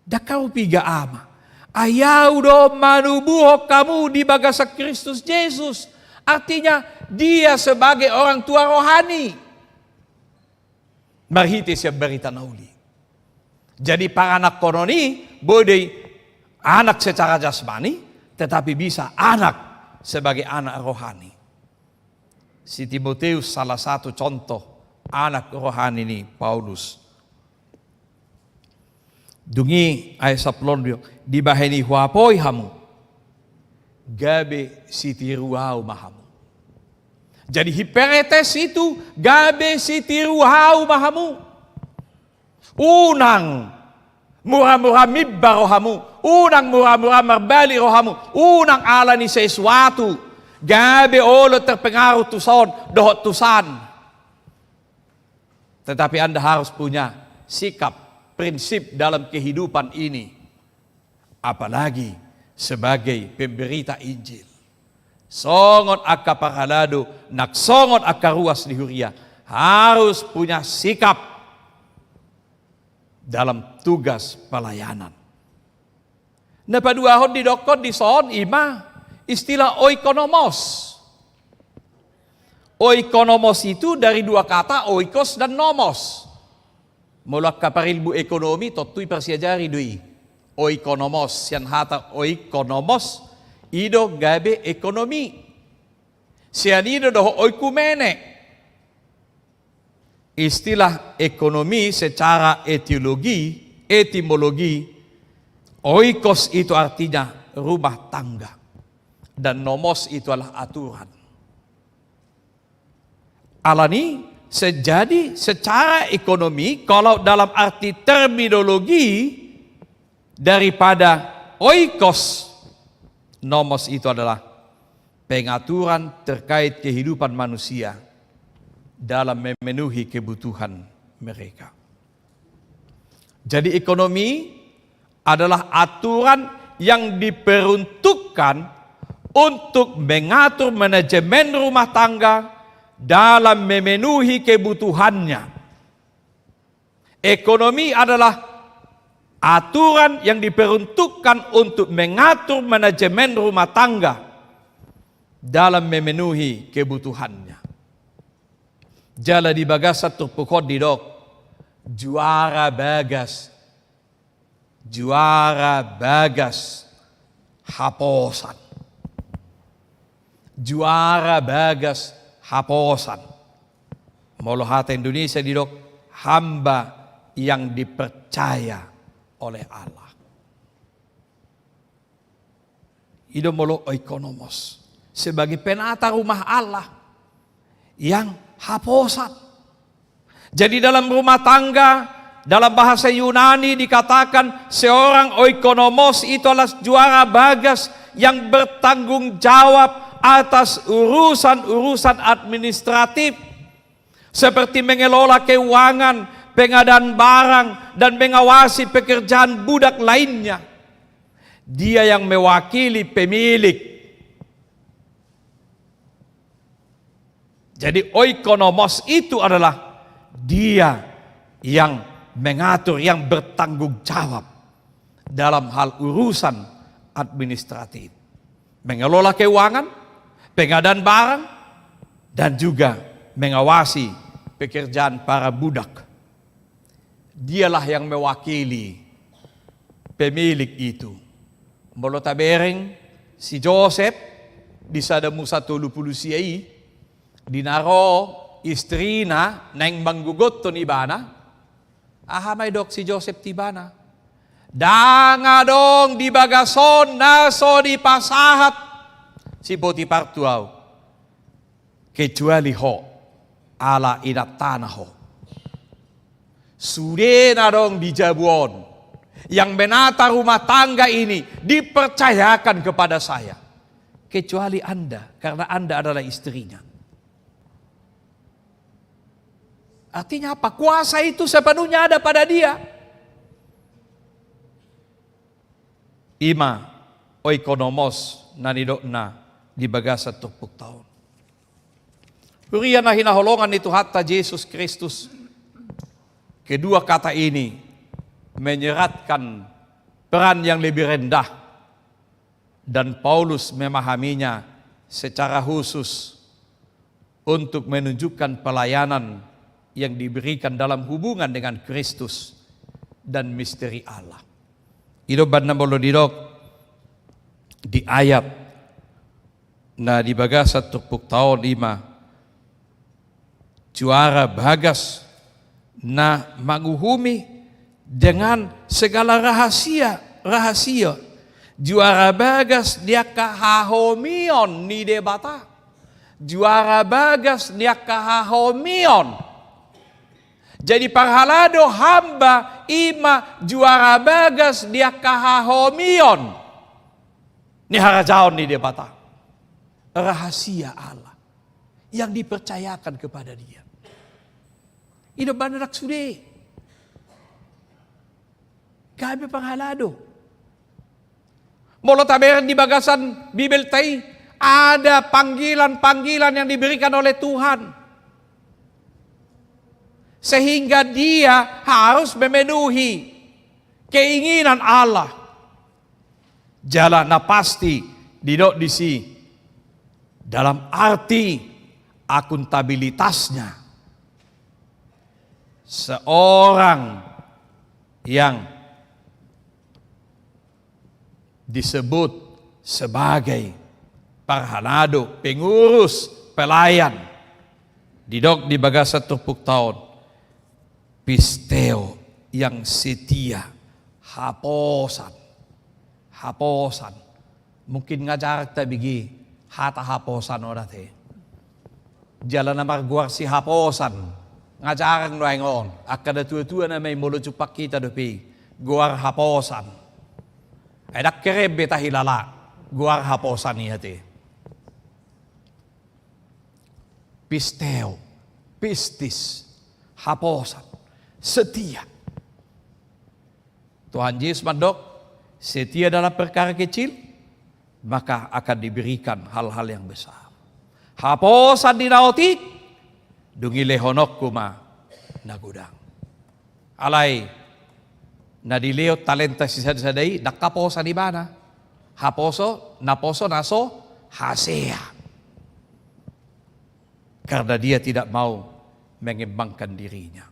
ndang haru piga ama, ai ahu do manubuhon hamu di bagasan Kristus Jesus. Artinya, dia sebagai orang tua rohani. Marhite sian barita na uli. Jadi paranakhonon i, boi do i anak secara jasmani, tetapi bisa anak sebagai anak rohani. Si Timoteus salah satu contoh anak rohani ni Paulus. Dung i ayat sampulu onom, dibahen i huapoi hamu, gabe sitiru ahu ma hamu. Jadi hiperetes itu, gabe sitiru ahu ma hamu. Unang mura-mura mimbar rohamu, unang mura-mura marbalik rohamu, unang ala ni sesuatu gabe olo terpengaruh tuson dohot tusan. Tetapi Anda harus punya sikap, prinsip dalam kehidupan ini. Apalagi sebagai pemberita Injil. Songon angka parhalado, nang songon angka ruas ni huria, harus punya sikap. dalam tugas pelayanan. Na paduahon didokkon dison ima istilah oikonomos. Oikonomos itu dari dua kata, oikos dan nomos. Molo angka parilmu ekonomi, tontu diparsiajari do i. Oikonomos, sian hata oikonomos, i do gabe ekonomi. Sian i do dohot oikumene. Istilah ekonomi secara etiologi, etimologi, oikos itu artinya rumah tangga. Dan nomos itu adalah aturan. Alani, se-, jadi secara ekonomi, kalau dalam arti terminologi daripada oikos, nomos itu adalah pengaturan terkait kehidupan manusia dalam memenuhi kebutuhan mereka. Jadi, ekonomi adalah aturan yang diperuntukkan untuk mengatur manajemen rumah tangga dalam memenuhi kebutuhannya. Ekonomi adalah aturan yang diperuntukkan untuk mengatur manajemen rumah tangga dalam memenuhi kebutuhannya. Jala di bagasan turpuk on didok, juara bagas, juara bagas haposan. Juara bagas haposan. Molo hata Indonesia didok, hamba yang dipercaya oleh Allah. I do molo oikonomos, sebagai penata rumah Allah yang haposan. Jadi, dalam rumah tangga, dalam bahasa Yunani dikatakan seorang oikonomos itu adalah juara bagas yang bertanggung jawab atas urusan-urusan administratif, seperti mengelola keuangan, pengadaan barang, dan mengawasi pekerjaan budak lainnya. Dia yang mewakili pemilik. Jadi, oikonomos itu adalah dia yang mengatur, yang bertanggung jawab dalam hal urusan administratif, mengelola keuangan, pengadaan barang, dan juga mengawasi pekerjaan para budak. Dialah yang mewakili pemilik itu. Molo tabereng, si Josep di Sada Musa tolu pulu sia i, di na ro istrina naeng manggogothon ibana, aha ma didok si Josep tu ibana? Ndang adong di bagas on na so dipasahat si Potipar tu ahu, kecuali ho, ala inantana ho. Sude na adong di jabu on yang menata rumah tangga ini dipercayakan kepada saya, kecuali Anda, karena Anda adalah istrinya. Artinya apa? Kuasa itu sepenuhnya ada pada dia. Ima oikonomos na nidokna di bagasan turpukta on. Huria na hinaholongan ni Tuhanta Jesus Kristus, kedua kata ini menyeratkan peran yang lebih rendah, dan Paulus memahaminya secara khusus untuk menunjukkan pelayanan yang diberikan dalam hubungan dengan Kristus dan misteri Allah. I do umbahen na molo didok di ayat na di bagasan turpukta on, ima juara bagas na manguhumi dengan segala rahasia, rahasia. Juara bagas di angka hahomion ni Debata. Juara bagas di angka hahomion. Jadi, parhalado, hamba ima juara bagas di angka hahomion ni harajaon ni Debata. Rahasia Allah yang dipercayakan kepada dia. I do umbahen na sude. Gabe parhalado. Molo tabereng di bagasan Bibelta i, ada panggilan-panggilan yang diberikan oleh Tuhan. Sehingga dia harus memenuhi keinginan Allah. Jala na pasti didok disi dalam arti akuntabilitasnya. Seorang yang disebut sebagai parhalado, pengurus, pelayan. Didok di bagasan turpukta on, pisteo, yang setia, haposan. Haposan. Mungkin nga jarang tabege hata haposan on ate. Jala na margoar si haposan nga jarang nuaeng on. Angka na tua-tua nama i molo jumpang hita dope i goar haposan. Ai ndang keren be tahilala goar haposan i ate. Pisteo, pistis, haposan, setia. Tuhan Jesus mandok, setia dalam perkara kecil, maka akan diberikan hal-hal yang besar. Haposan di na otik, dung i lehononku ma na godang. Alai na dilehon talenta sisada-sada i, ndang haposan ibana. Haposo, na poso na so hasea. Karena dia tidak mau mengembangkan dirinya.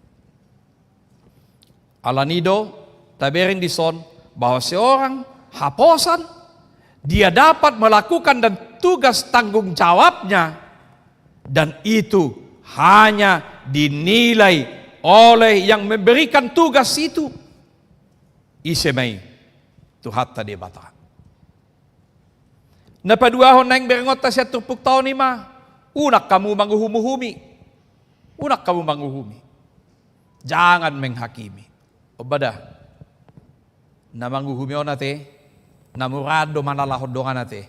Alani do, tabereng dison bahwa seorang haposan, dia dapat melakukan dan tugas tanggung jawabnya, dan itu hanya dinilai oleh yang memberikan tugas itu. Ise ma i? Tuhanta Debata. Na paduahon naeng berengonta sian turpukta on i ma, unang hamu manguhum-uhumi. Unang hamu manguhumi. Jangan menghakimi. Omba da. Na manguhumi on ate, na muraan do manalahon dongan ate.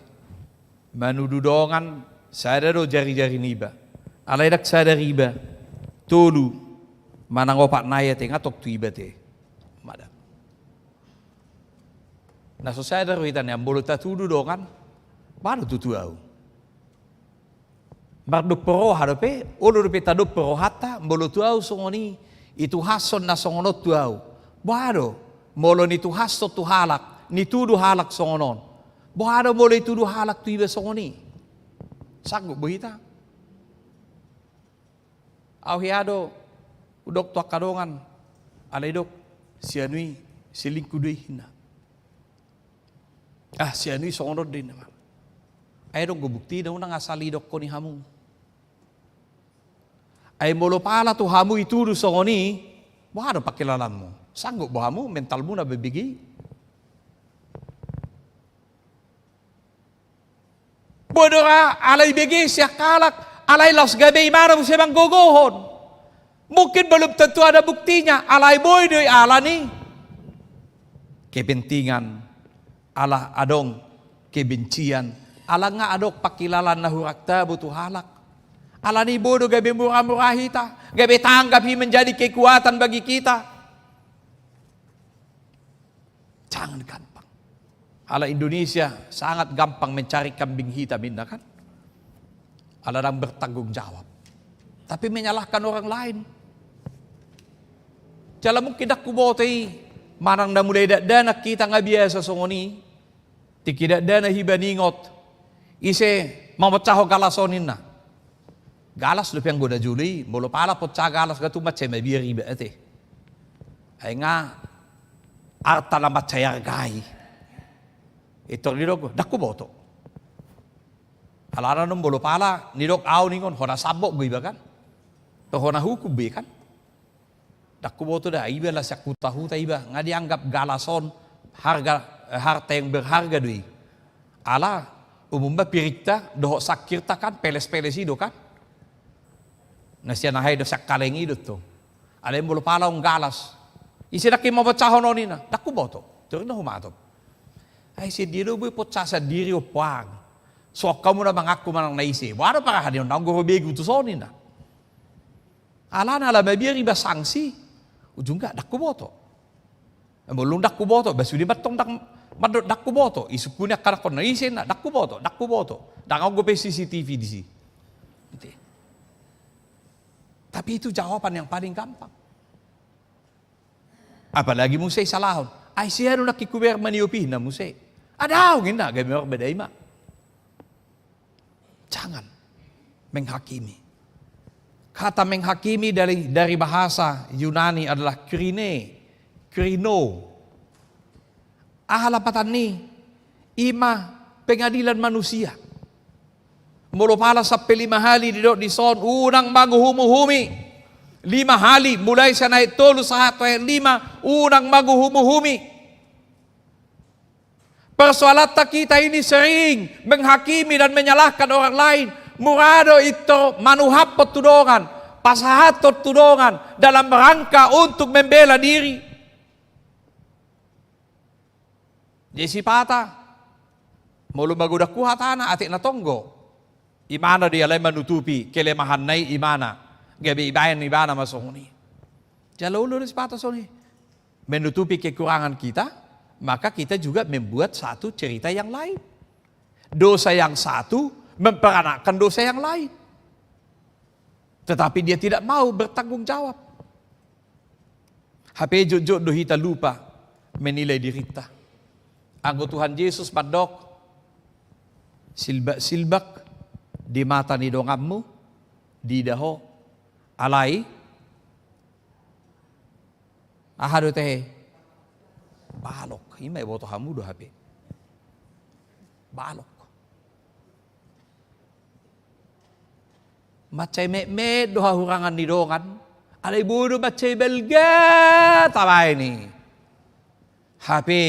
Manudu dongan, sada do jari-jari niba. Alai ndang sada riba, tolu, manang opat nai ate, nga tong tu iba ate. Mada. Na so sada do hita nian molo tatudu dongan, boha do tutu au? Mardompu roha dope, olo dope tadompu rohanta, molo tu au songon i, ituhashon na songon on tu au. Boha do, molo nituhashon tu halak, nitudu halak songon on. Boha do molo itudu halak tu iba songon i? Sanggup bo hita? Au hea do, hudok tu angka dongan, alai dok, si anu i, selingkuh do i ninna. Ah, si anu i songon on do i ninna. Ai adong do buktina, unang asal idokkon i hamu. Ai molo pala tu hamu itudu songon i, boha do pangkilalaanmu? Sanggup bo hamu, mentalmuna mambege i? Boi do ra, alai bege sian halak, alai laos gabe imana muse manggogohon. Mungkin belum tentu ada buktinya, alai boi do i alani kepentingan, ala adong kebencian, ala nga adong pangkilalaan na hurang tabo tu halak. Alani boi do gabe mura-mura hita, gabe tanggap i menjadi kekuatan bagi kita. Jangan gampang. Ala Indonesia sangat gampang mencari kambing hitam, ninna kan. Ala ndang bertanggung jawab. Tapi menyalahkan orang lain. Jala mungkin ndang huboto i, manang na mulai dakdanak hita nga biasa songon i. Tingki dakdanak iba ningot, ise mamonsahon galas on ninna. Galas dope anggo na jolo i, molo pala ponsaha galas nga tung mansai mabiar iba ate. Ai nga arta na mansai arga i. Pintor didok, ndang huboto. Alana non molo pala nidok au ningon, hona sambok do iba kan. Atau hona hukum be kan. Ndang huboto da, iba laos sian huta-huta iba, nga dianggap galas on harga, eh, harta yang berharga do i. Ala umumna piringta dohot sangkirta kan peles-peles i do kan. Na sian aha i do, sian kaleng i do tong. Alai molo pala on galas, ise nangkin mamonsahon on ninna, ndang huboto. Torus ninna humatop, ai sian dia do boi ponsaha sandiri ompang? Songon hamu na mangaku manang na ise, boha do parahadion na anggo ro begu tu son ninna. Alana ala mabiar iba sanksi, ujungna ndang huboto. Molo ndang huboto, ba sude mantong ndang, mandok ndang huboto, isungkun i angka anakkonna, ise ninna, ndang huboto, ndang huboto. Ndang adong dope C C T V disi. Ate. Tapi itu jawaban yang paling gampang. Apalagi muse isalahon. Ai sia do nangkin hubereng maniop i, ninna muse. Adong, ninna, gabe marbadai ma. Jangan menghakimi. Kata menghakimi dari, dari bahasa Yunani adalah krine, krino. Aha lapatanna i? I ma pengadilan manusia. Molo pala sampe lima hali didok dison, unang manguhumuhumi. Lima hali, mulai sian ayat tolu sahat tu ayat lima, unang manguhumuhumi. Persoalanta kita ini sering menghakimi dan menyalahkan orang lain. Mura do pintor manuhaphon tu dongan, pasahathon tu dongan dalam rangka untuk membela diri. Jadi sipata, molo magodang tu hatana, atik na tonggo. Imana do i alai manutupi kelemahanna i imana. Gabe ibaen ibana ma songon i. Jala olo do sipata songon i. Menutupi kekurangan kita, maka kita juga membuat satu cerita yang lain. Dosa yang satu memperanakkan dosa yang lain. Tetapi dia tidak mau bertanggung jawab. Hape jotjot do hita lupa menilai dirinta. Anggo Tuhan Jesus mandok, silbaksilbak di mata ni donganmu, diida ho. Alai, aha do tahe? Balok. I ma iboto hamu do hape. Balok. Mansai metmet do hahurangan ni dongan, alai boi do mansai balga tabaen i. Hape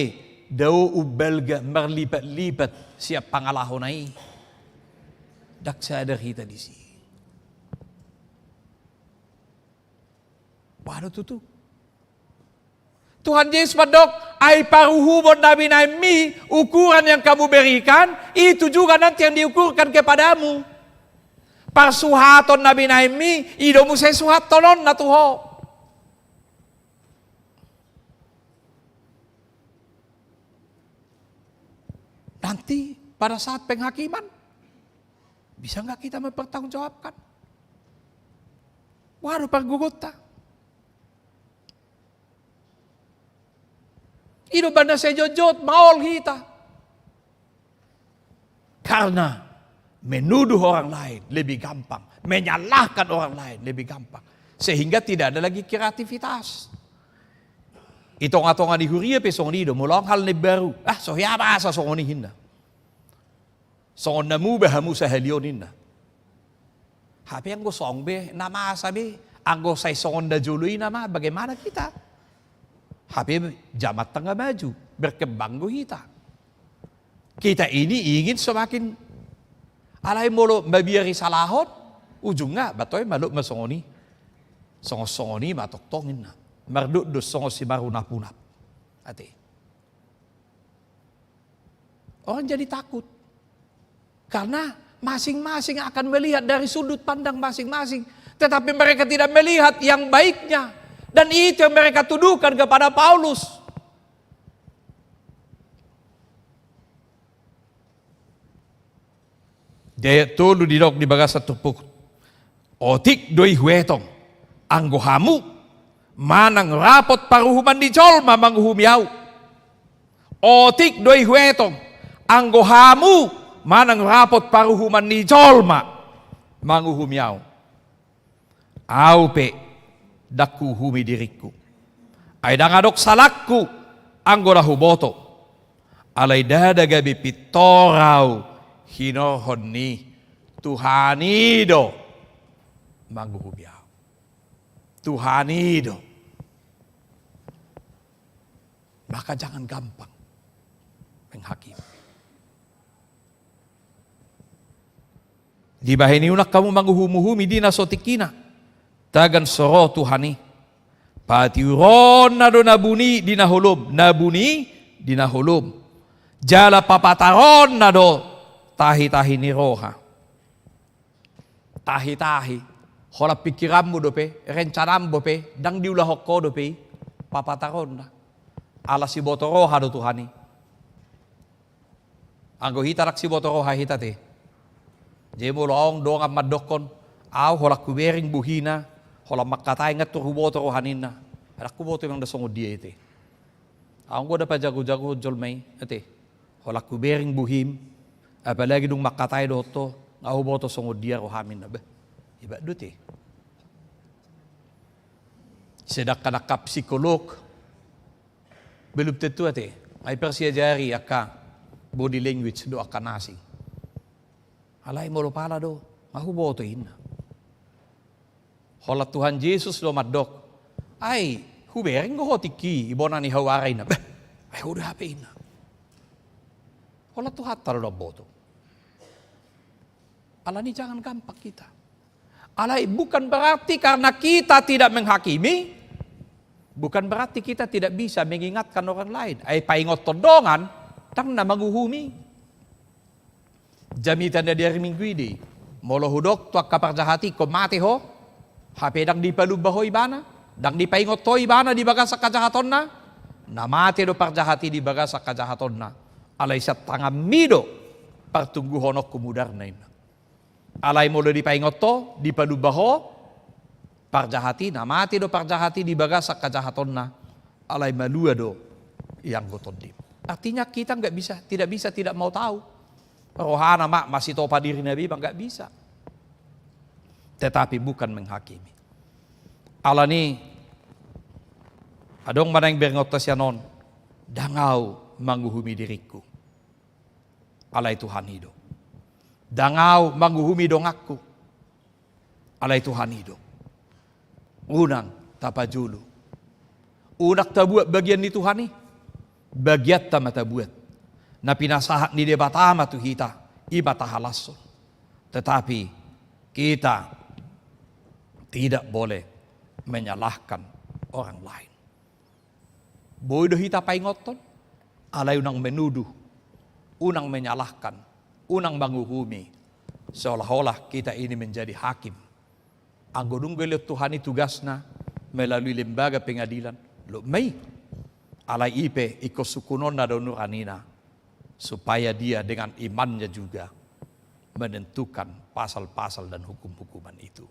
dao umbalga marlipatlipat sian pangalahona i. Ndang sadar hita disi. Boha do tutu? Tuhan Jesus mandok, ai paruhumon na binaenmi, ukuran yang kamu berikan, itu juga nanti yang diukurkan kepadamu. Parsuhaton na binaenmi, i do muse suhattononna tu ho. Nanti pada saat penghakiman, bisa nggak kita mempertanggungjawabkan? Boha do pargogonta? I do umbahen na sai jotjot maol hita. Karena menuduh orang lain lebih gampang, menyalahkan orang lain lebih gampang. Sehingga tidak ada lagi kreativitas. Di tongatonga ni huria pe songon i do, molo adong hal na imbaru. Ah, so hea masa songon i, ninna. Songon na muba hamu sahali on, ninna. Hape anggo songon be na masa be, anggo sai songon na jolo i nama, bagaimana kita? Hape zaman tengah maju, berkembang do hita. Kita ini ingin semakin, alai molo mabiar isalahon, ujungna bahen ma, lot ma songon i. Songon-songon i ma tongtong, ninna. Mardokdok songon simarunapunap. Ate. Orang jadi takut. Karena masing-masing akan melihat dari sudut pandang masing-masing. Tetapi mereka tidak melihat yang baiknya. Dan itu yang mereka tuduhkan kepada Paulus. Di ayat tolu didok di bagasan turpuk. Otik do i huetong, anggo hamu manang rapot paruhuman ni jolma manguhumi ahu. Otik do i huetong, anggo hamu manang rapot paruhuman ni jolma manguhumi ahu. Ahu pe ndang huuhumi diringku. Ai ndang adong salangku anggo na huboto. Alai ndada gabe pintor ahu hinorhon ni Tuhan i do manguhumi ahu. Tuhan i do. Maka jangan gampang menghakimi. Dibahen i unang hamu manguhumuhumi di na so tingkina. Tagan so ro Tuhan i. Patiuronna do na buni di na holom, na buni di na holom. Jala papataronna do tahitahi ni roha. Tahitahi. Holan pingkiranmu dope, rencanam dope, ndang diulahon ho dope i. Papataronna. Ala siboto roha do Tuhan i. Anggo hita ndang siboto roha hita te. Jadi molo adong dongan mandokkon, ahu holan hubereng bohina, Holan mangkatai, nga tor huboto roha ninna. Ndang huboto, memang ndang songon dia i ate. Ahu nga dang pajago-jagohon jolma i ate. Holan hubereng bohim, apalagi dung mangkatai dohot ho, nga huboto songon dia roham ninna. Bah, hebat do ate. Sedangkan angka psikolog belum tentu ate, nga diparsiajari angka body language dohot angka na asing. Alai molo pala do, nga huboto ninna. Holan Tuhan Jesus do mandok, ai hubereng do ho tingki i, bona ni hau ara ninna. Bah, ai ho do hape ninna. Holan Tuhanta do ndang huboto. Alani i jangan gampang hita. Alai bukan berarti karena kita tidak menghakimi, bukan berarti kita tidak bisa mengingatkan orang lain. Ai paingothon dongan, ndang na manguhumi. Jamita na di ari Minggu i do i. Molo hudok tu angka parjahat i, ingkon mate ho, hape ndang dipalumba ho ibana, ndang dipaingot ho ibana di bagasan hajahatonna, na mate do parjahat i di bagasan hajahatonna. Alai sian tanganmi do partungguhononku mudarna ninna. Alai molo dipaingot ho, dipalumba ho, parjahat i, na mate do parjahat i di bagasan hajahatonna, alai malua do ianggo tondim. Artinya kita nggak bisa, tidak bisa tidak mau tahu. Rohana ma masitopa dirina be, nggak bisa. Tetapi bukan menghakimi. Alani i, adong ma naeng berengonta sian on, ndang ahu manguhumi diringku. Alai Tuhan i do. Ndang ahu manguhumi donganku. Alai Tuhan i do. Unang tapajolo. Unang tabuat bagian ni Tuhan i. Bagianta ma tabuat. Na pinasahat ni Debata ma tu hita, i ma tahalashon. Tetapi kita tidak boleh menyalahkan orang lain. Boi do hita paingothon, alai unang menuduh, unang menyalahkan, unang manguhumi, seolah-olah kita ini menjadi hakim. Anggo dung dilehon Tuhan i tugasna melalui lembaga pengadilan, lot ma i. Alai i pe ingkon sungkunonna do nuranina, supaya dia dengan imannya juga menentukan pasal-pasal dan hukum-hukuman itu.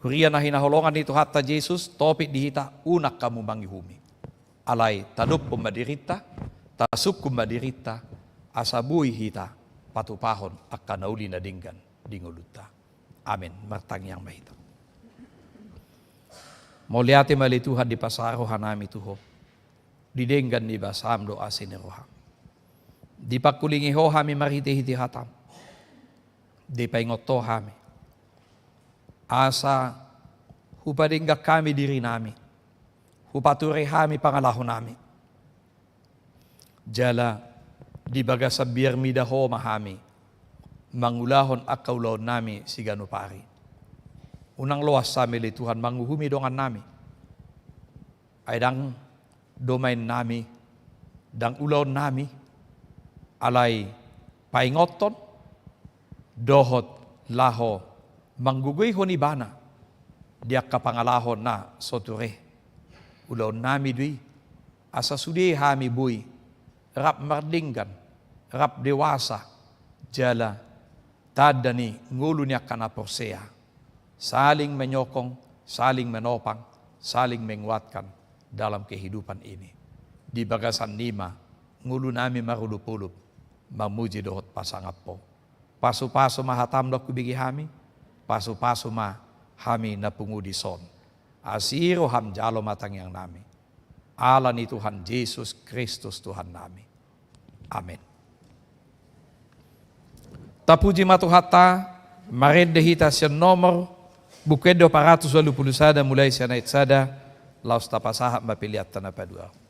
Huria na hinaholongan ni Tuhanta Jesus, topik di hita, unang hamu manguhumi. Alai tadophon ma dirinta, tasungkun ma dirinta, asa boi hita patupahon angka na uli na denggan di ngolunta. Amen. Martangiang ma hita. Mauliate ma ale Tuhan, dipasahat rohanami tu Ho. Di denggan ni basaM do asi ni rohaM. Dipangkulingi Ho hami marhite-hite hataM. Dipaingot Ho hami. Asa hupadenggan hami dirinami. Hupature hami pangalahonami. Jala di bagasan biar mida Ho ma hami mangulahon angka ulaonnami siganup ari. Unang loas hami ale Tuhan manguhumi dongannami. Ai ndang domaennami, ndang ulaonnami, alai paingothon, dohot laho manggogoihon ibana di angka pangalaho na so ture. Ulaonnami do i, asa sude hami boi rap mardenggan, rap dewasa, jala tanda ni ngolu ni angka na porsea. Saling menyokong, saling menopang, saling menguatkan dalam kehidupan ini. Di bagasan i ma ngolunami marolopolop mamuji dohot pasangap Ho. Pasupasu ma hataM do hubege hami, pasupasu ma hami na pungu dison. Asi rohaM jalo ma tangiangnami. Ala ni Tuhan Jesus Kristus Tuhannami. Amen. Tapuji ma Tuhanta, marende hita sian nomor Buku Ende opat ratus ualu pulu sada, mulai sian ayat sada, laos tapasahat ma peleanta na paduahon.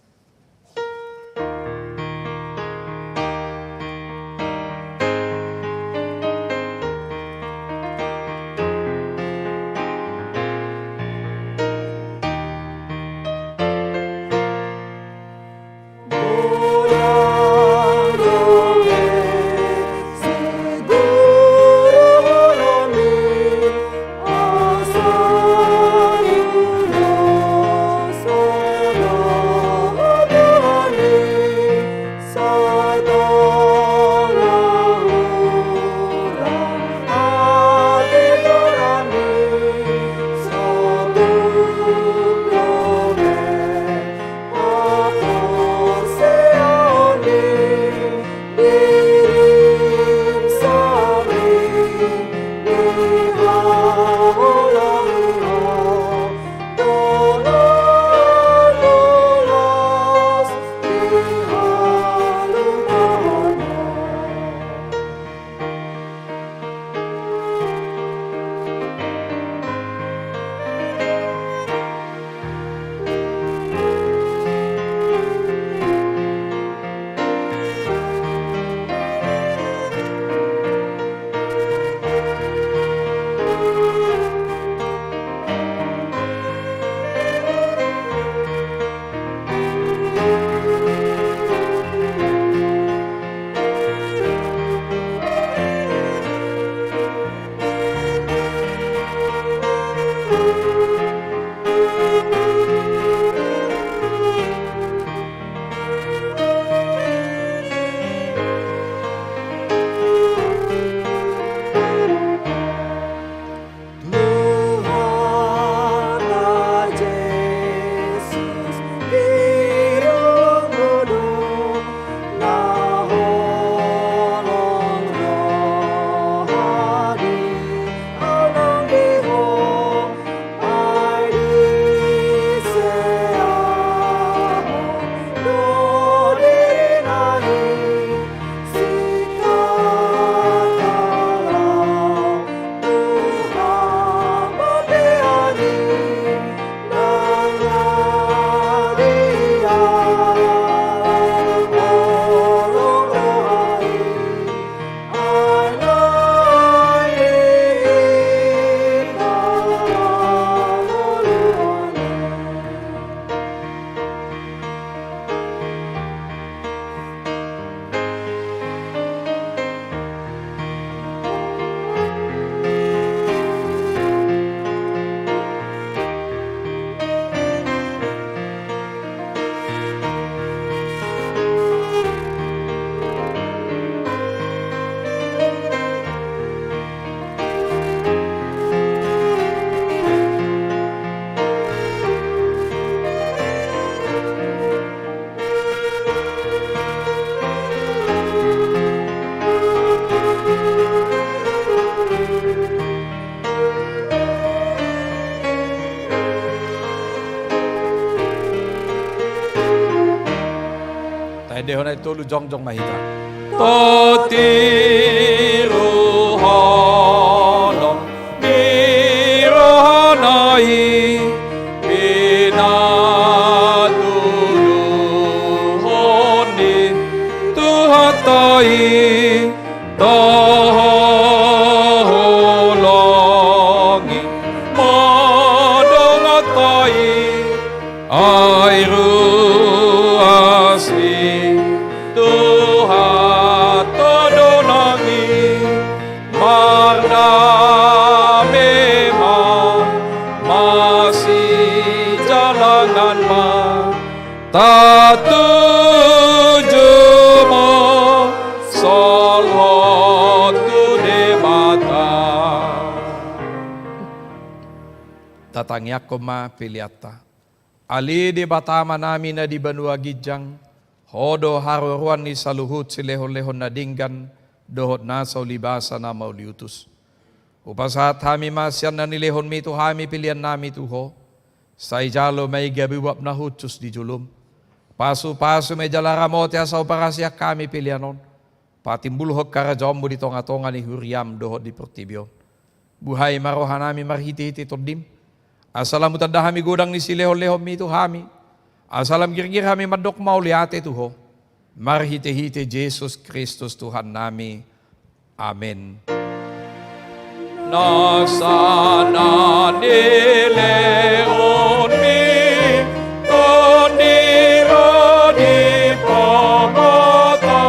Tolu, jongjong ma hita. Tondi ruhon ni rohana i, pinatuduhon ni Tuhanta i, taholongi ma donganta i. Ai ruas ni Tuhanta do nang i, mardame ma, masijalangan ma, tatuju ma solhot tu Debata. Tatangiangkon ma peleanta. Ale Debata Amanami na di banua ginjang, Ho do haroroan ni saluhut silehonlehon na denggan dohot nasa ulibasa na mauliutus. Hupasahat hami ma sian na nilehonmi tu hami peleannami tu Ho, sai jalo ma i gabe uap na hushus di jolom. Pasupasu ma i jala ramoti asa huparasian hami pelean on, patimbulhon harajaonmu di tongatonga ni huriam dohot di portibi on. Buhai ma rohanami marhitehite Tondim, asa lam hutanda hami godang ni silehonlehonmi tu hami, asa lam girgir hami mandok mauliate tu Ho, marhitehite Jesus Kristus Tuhannami. Amen. Nasa na nilehonmi, Tondi ro di pamata,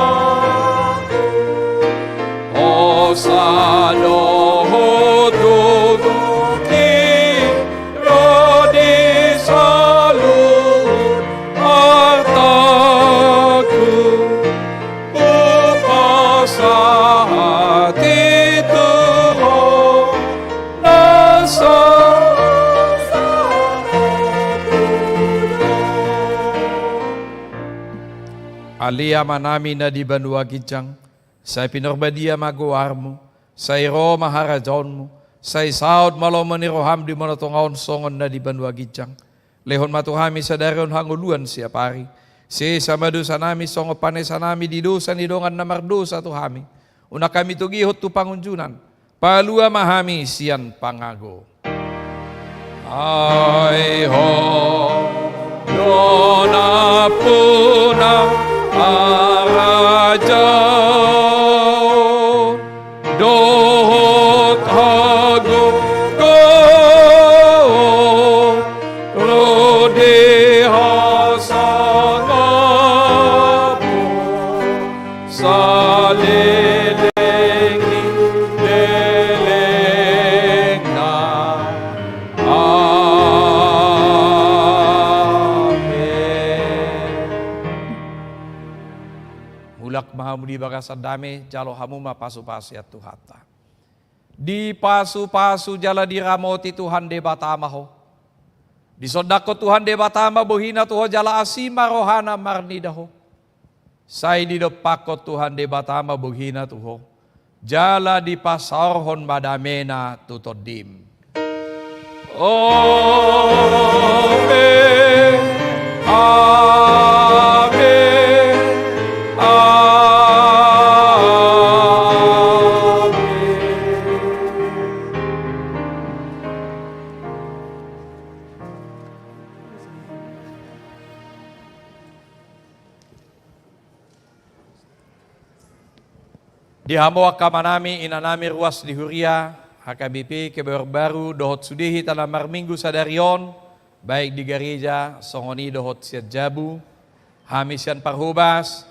hosa dohot gogo i ro di saluhut artaku. Hupasahat i tu Ho, nasa. Ale Amanami na di banua ginjang, sai pinarbadia ma goarmu, sai ro ma harajaonmu, sai saut ma lomo ni roham di banua tonga on songon na di banua ginjang. Lehon ma tu hami sadari on hangoluan siapari. Sesa ma dosanami songon panesanami di dosa ni dongan na mardosa tu hami. Unang hami togihon tu pangunjunan. Palua ma hami sian pangago. Ai Ho do nampuna harajaon dohot hagogoon, ro di hasangapon saleleng ni lelengna. Amen. Mulak ma hamu di bagasan dame, jalo hamu ma pasupasu sian Tuhanta. Dipasupasu jala diramoti Tuhan Debata ma ho. Disondangkon Tuhan Debata ma bohina tu ho jala asi ma rohana marnida ho. Sai didompakkon Tuhan Debata ma bohina tu ho, jala dipasaorhon ma damena tu tondim. Amen. Amen. Amen. Di hamu angka amanami, inanami ruas di huria H K B P Kebayoran Baru dohot sude hita na marminggu sadari on, baik di gareja songon i dohot sian jabu, hami sian parhobas,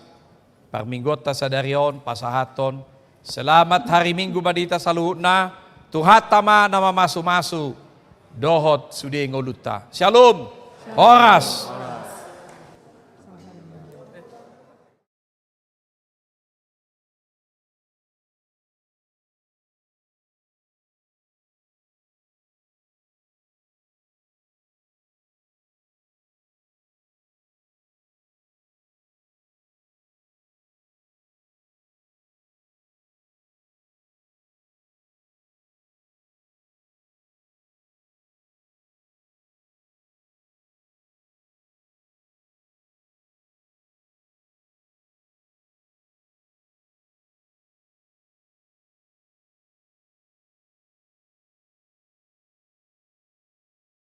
parmingguonta sadari on pasahathon selamat hari Minggu ma di hita saluhutna. Tuhanta ma na mamasumasu dohot sude ngolunta. Syalom. Horas.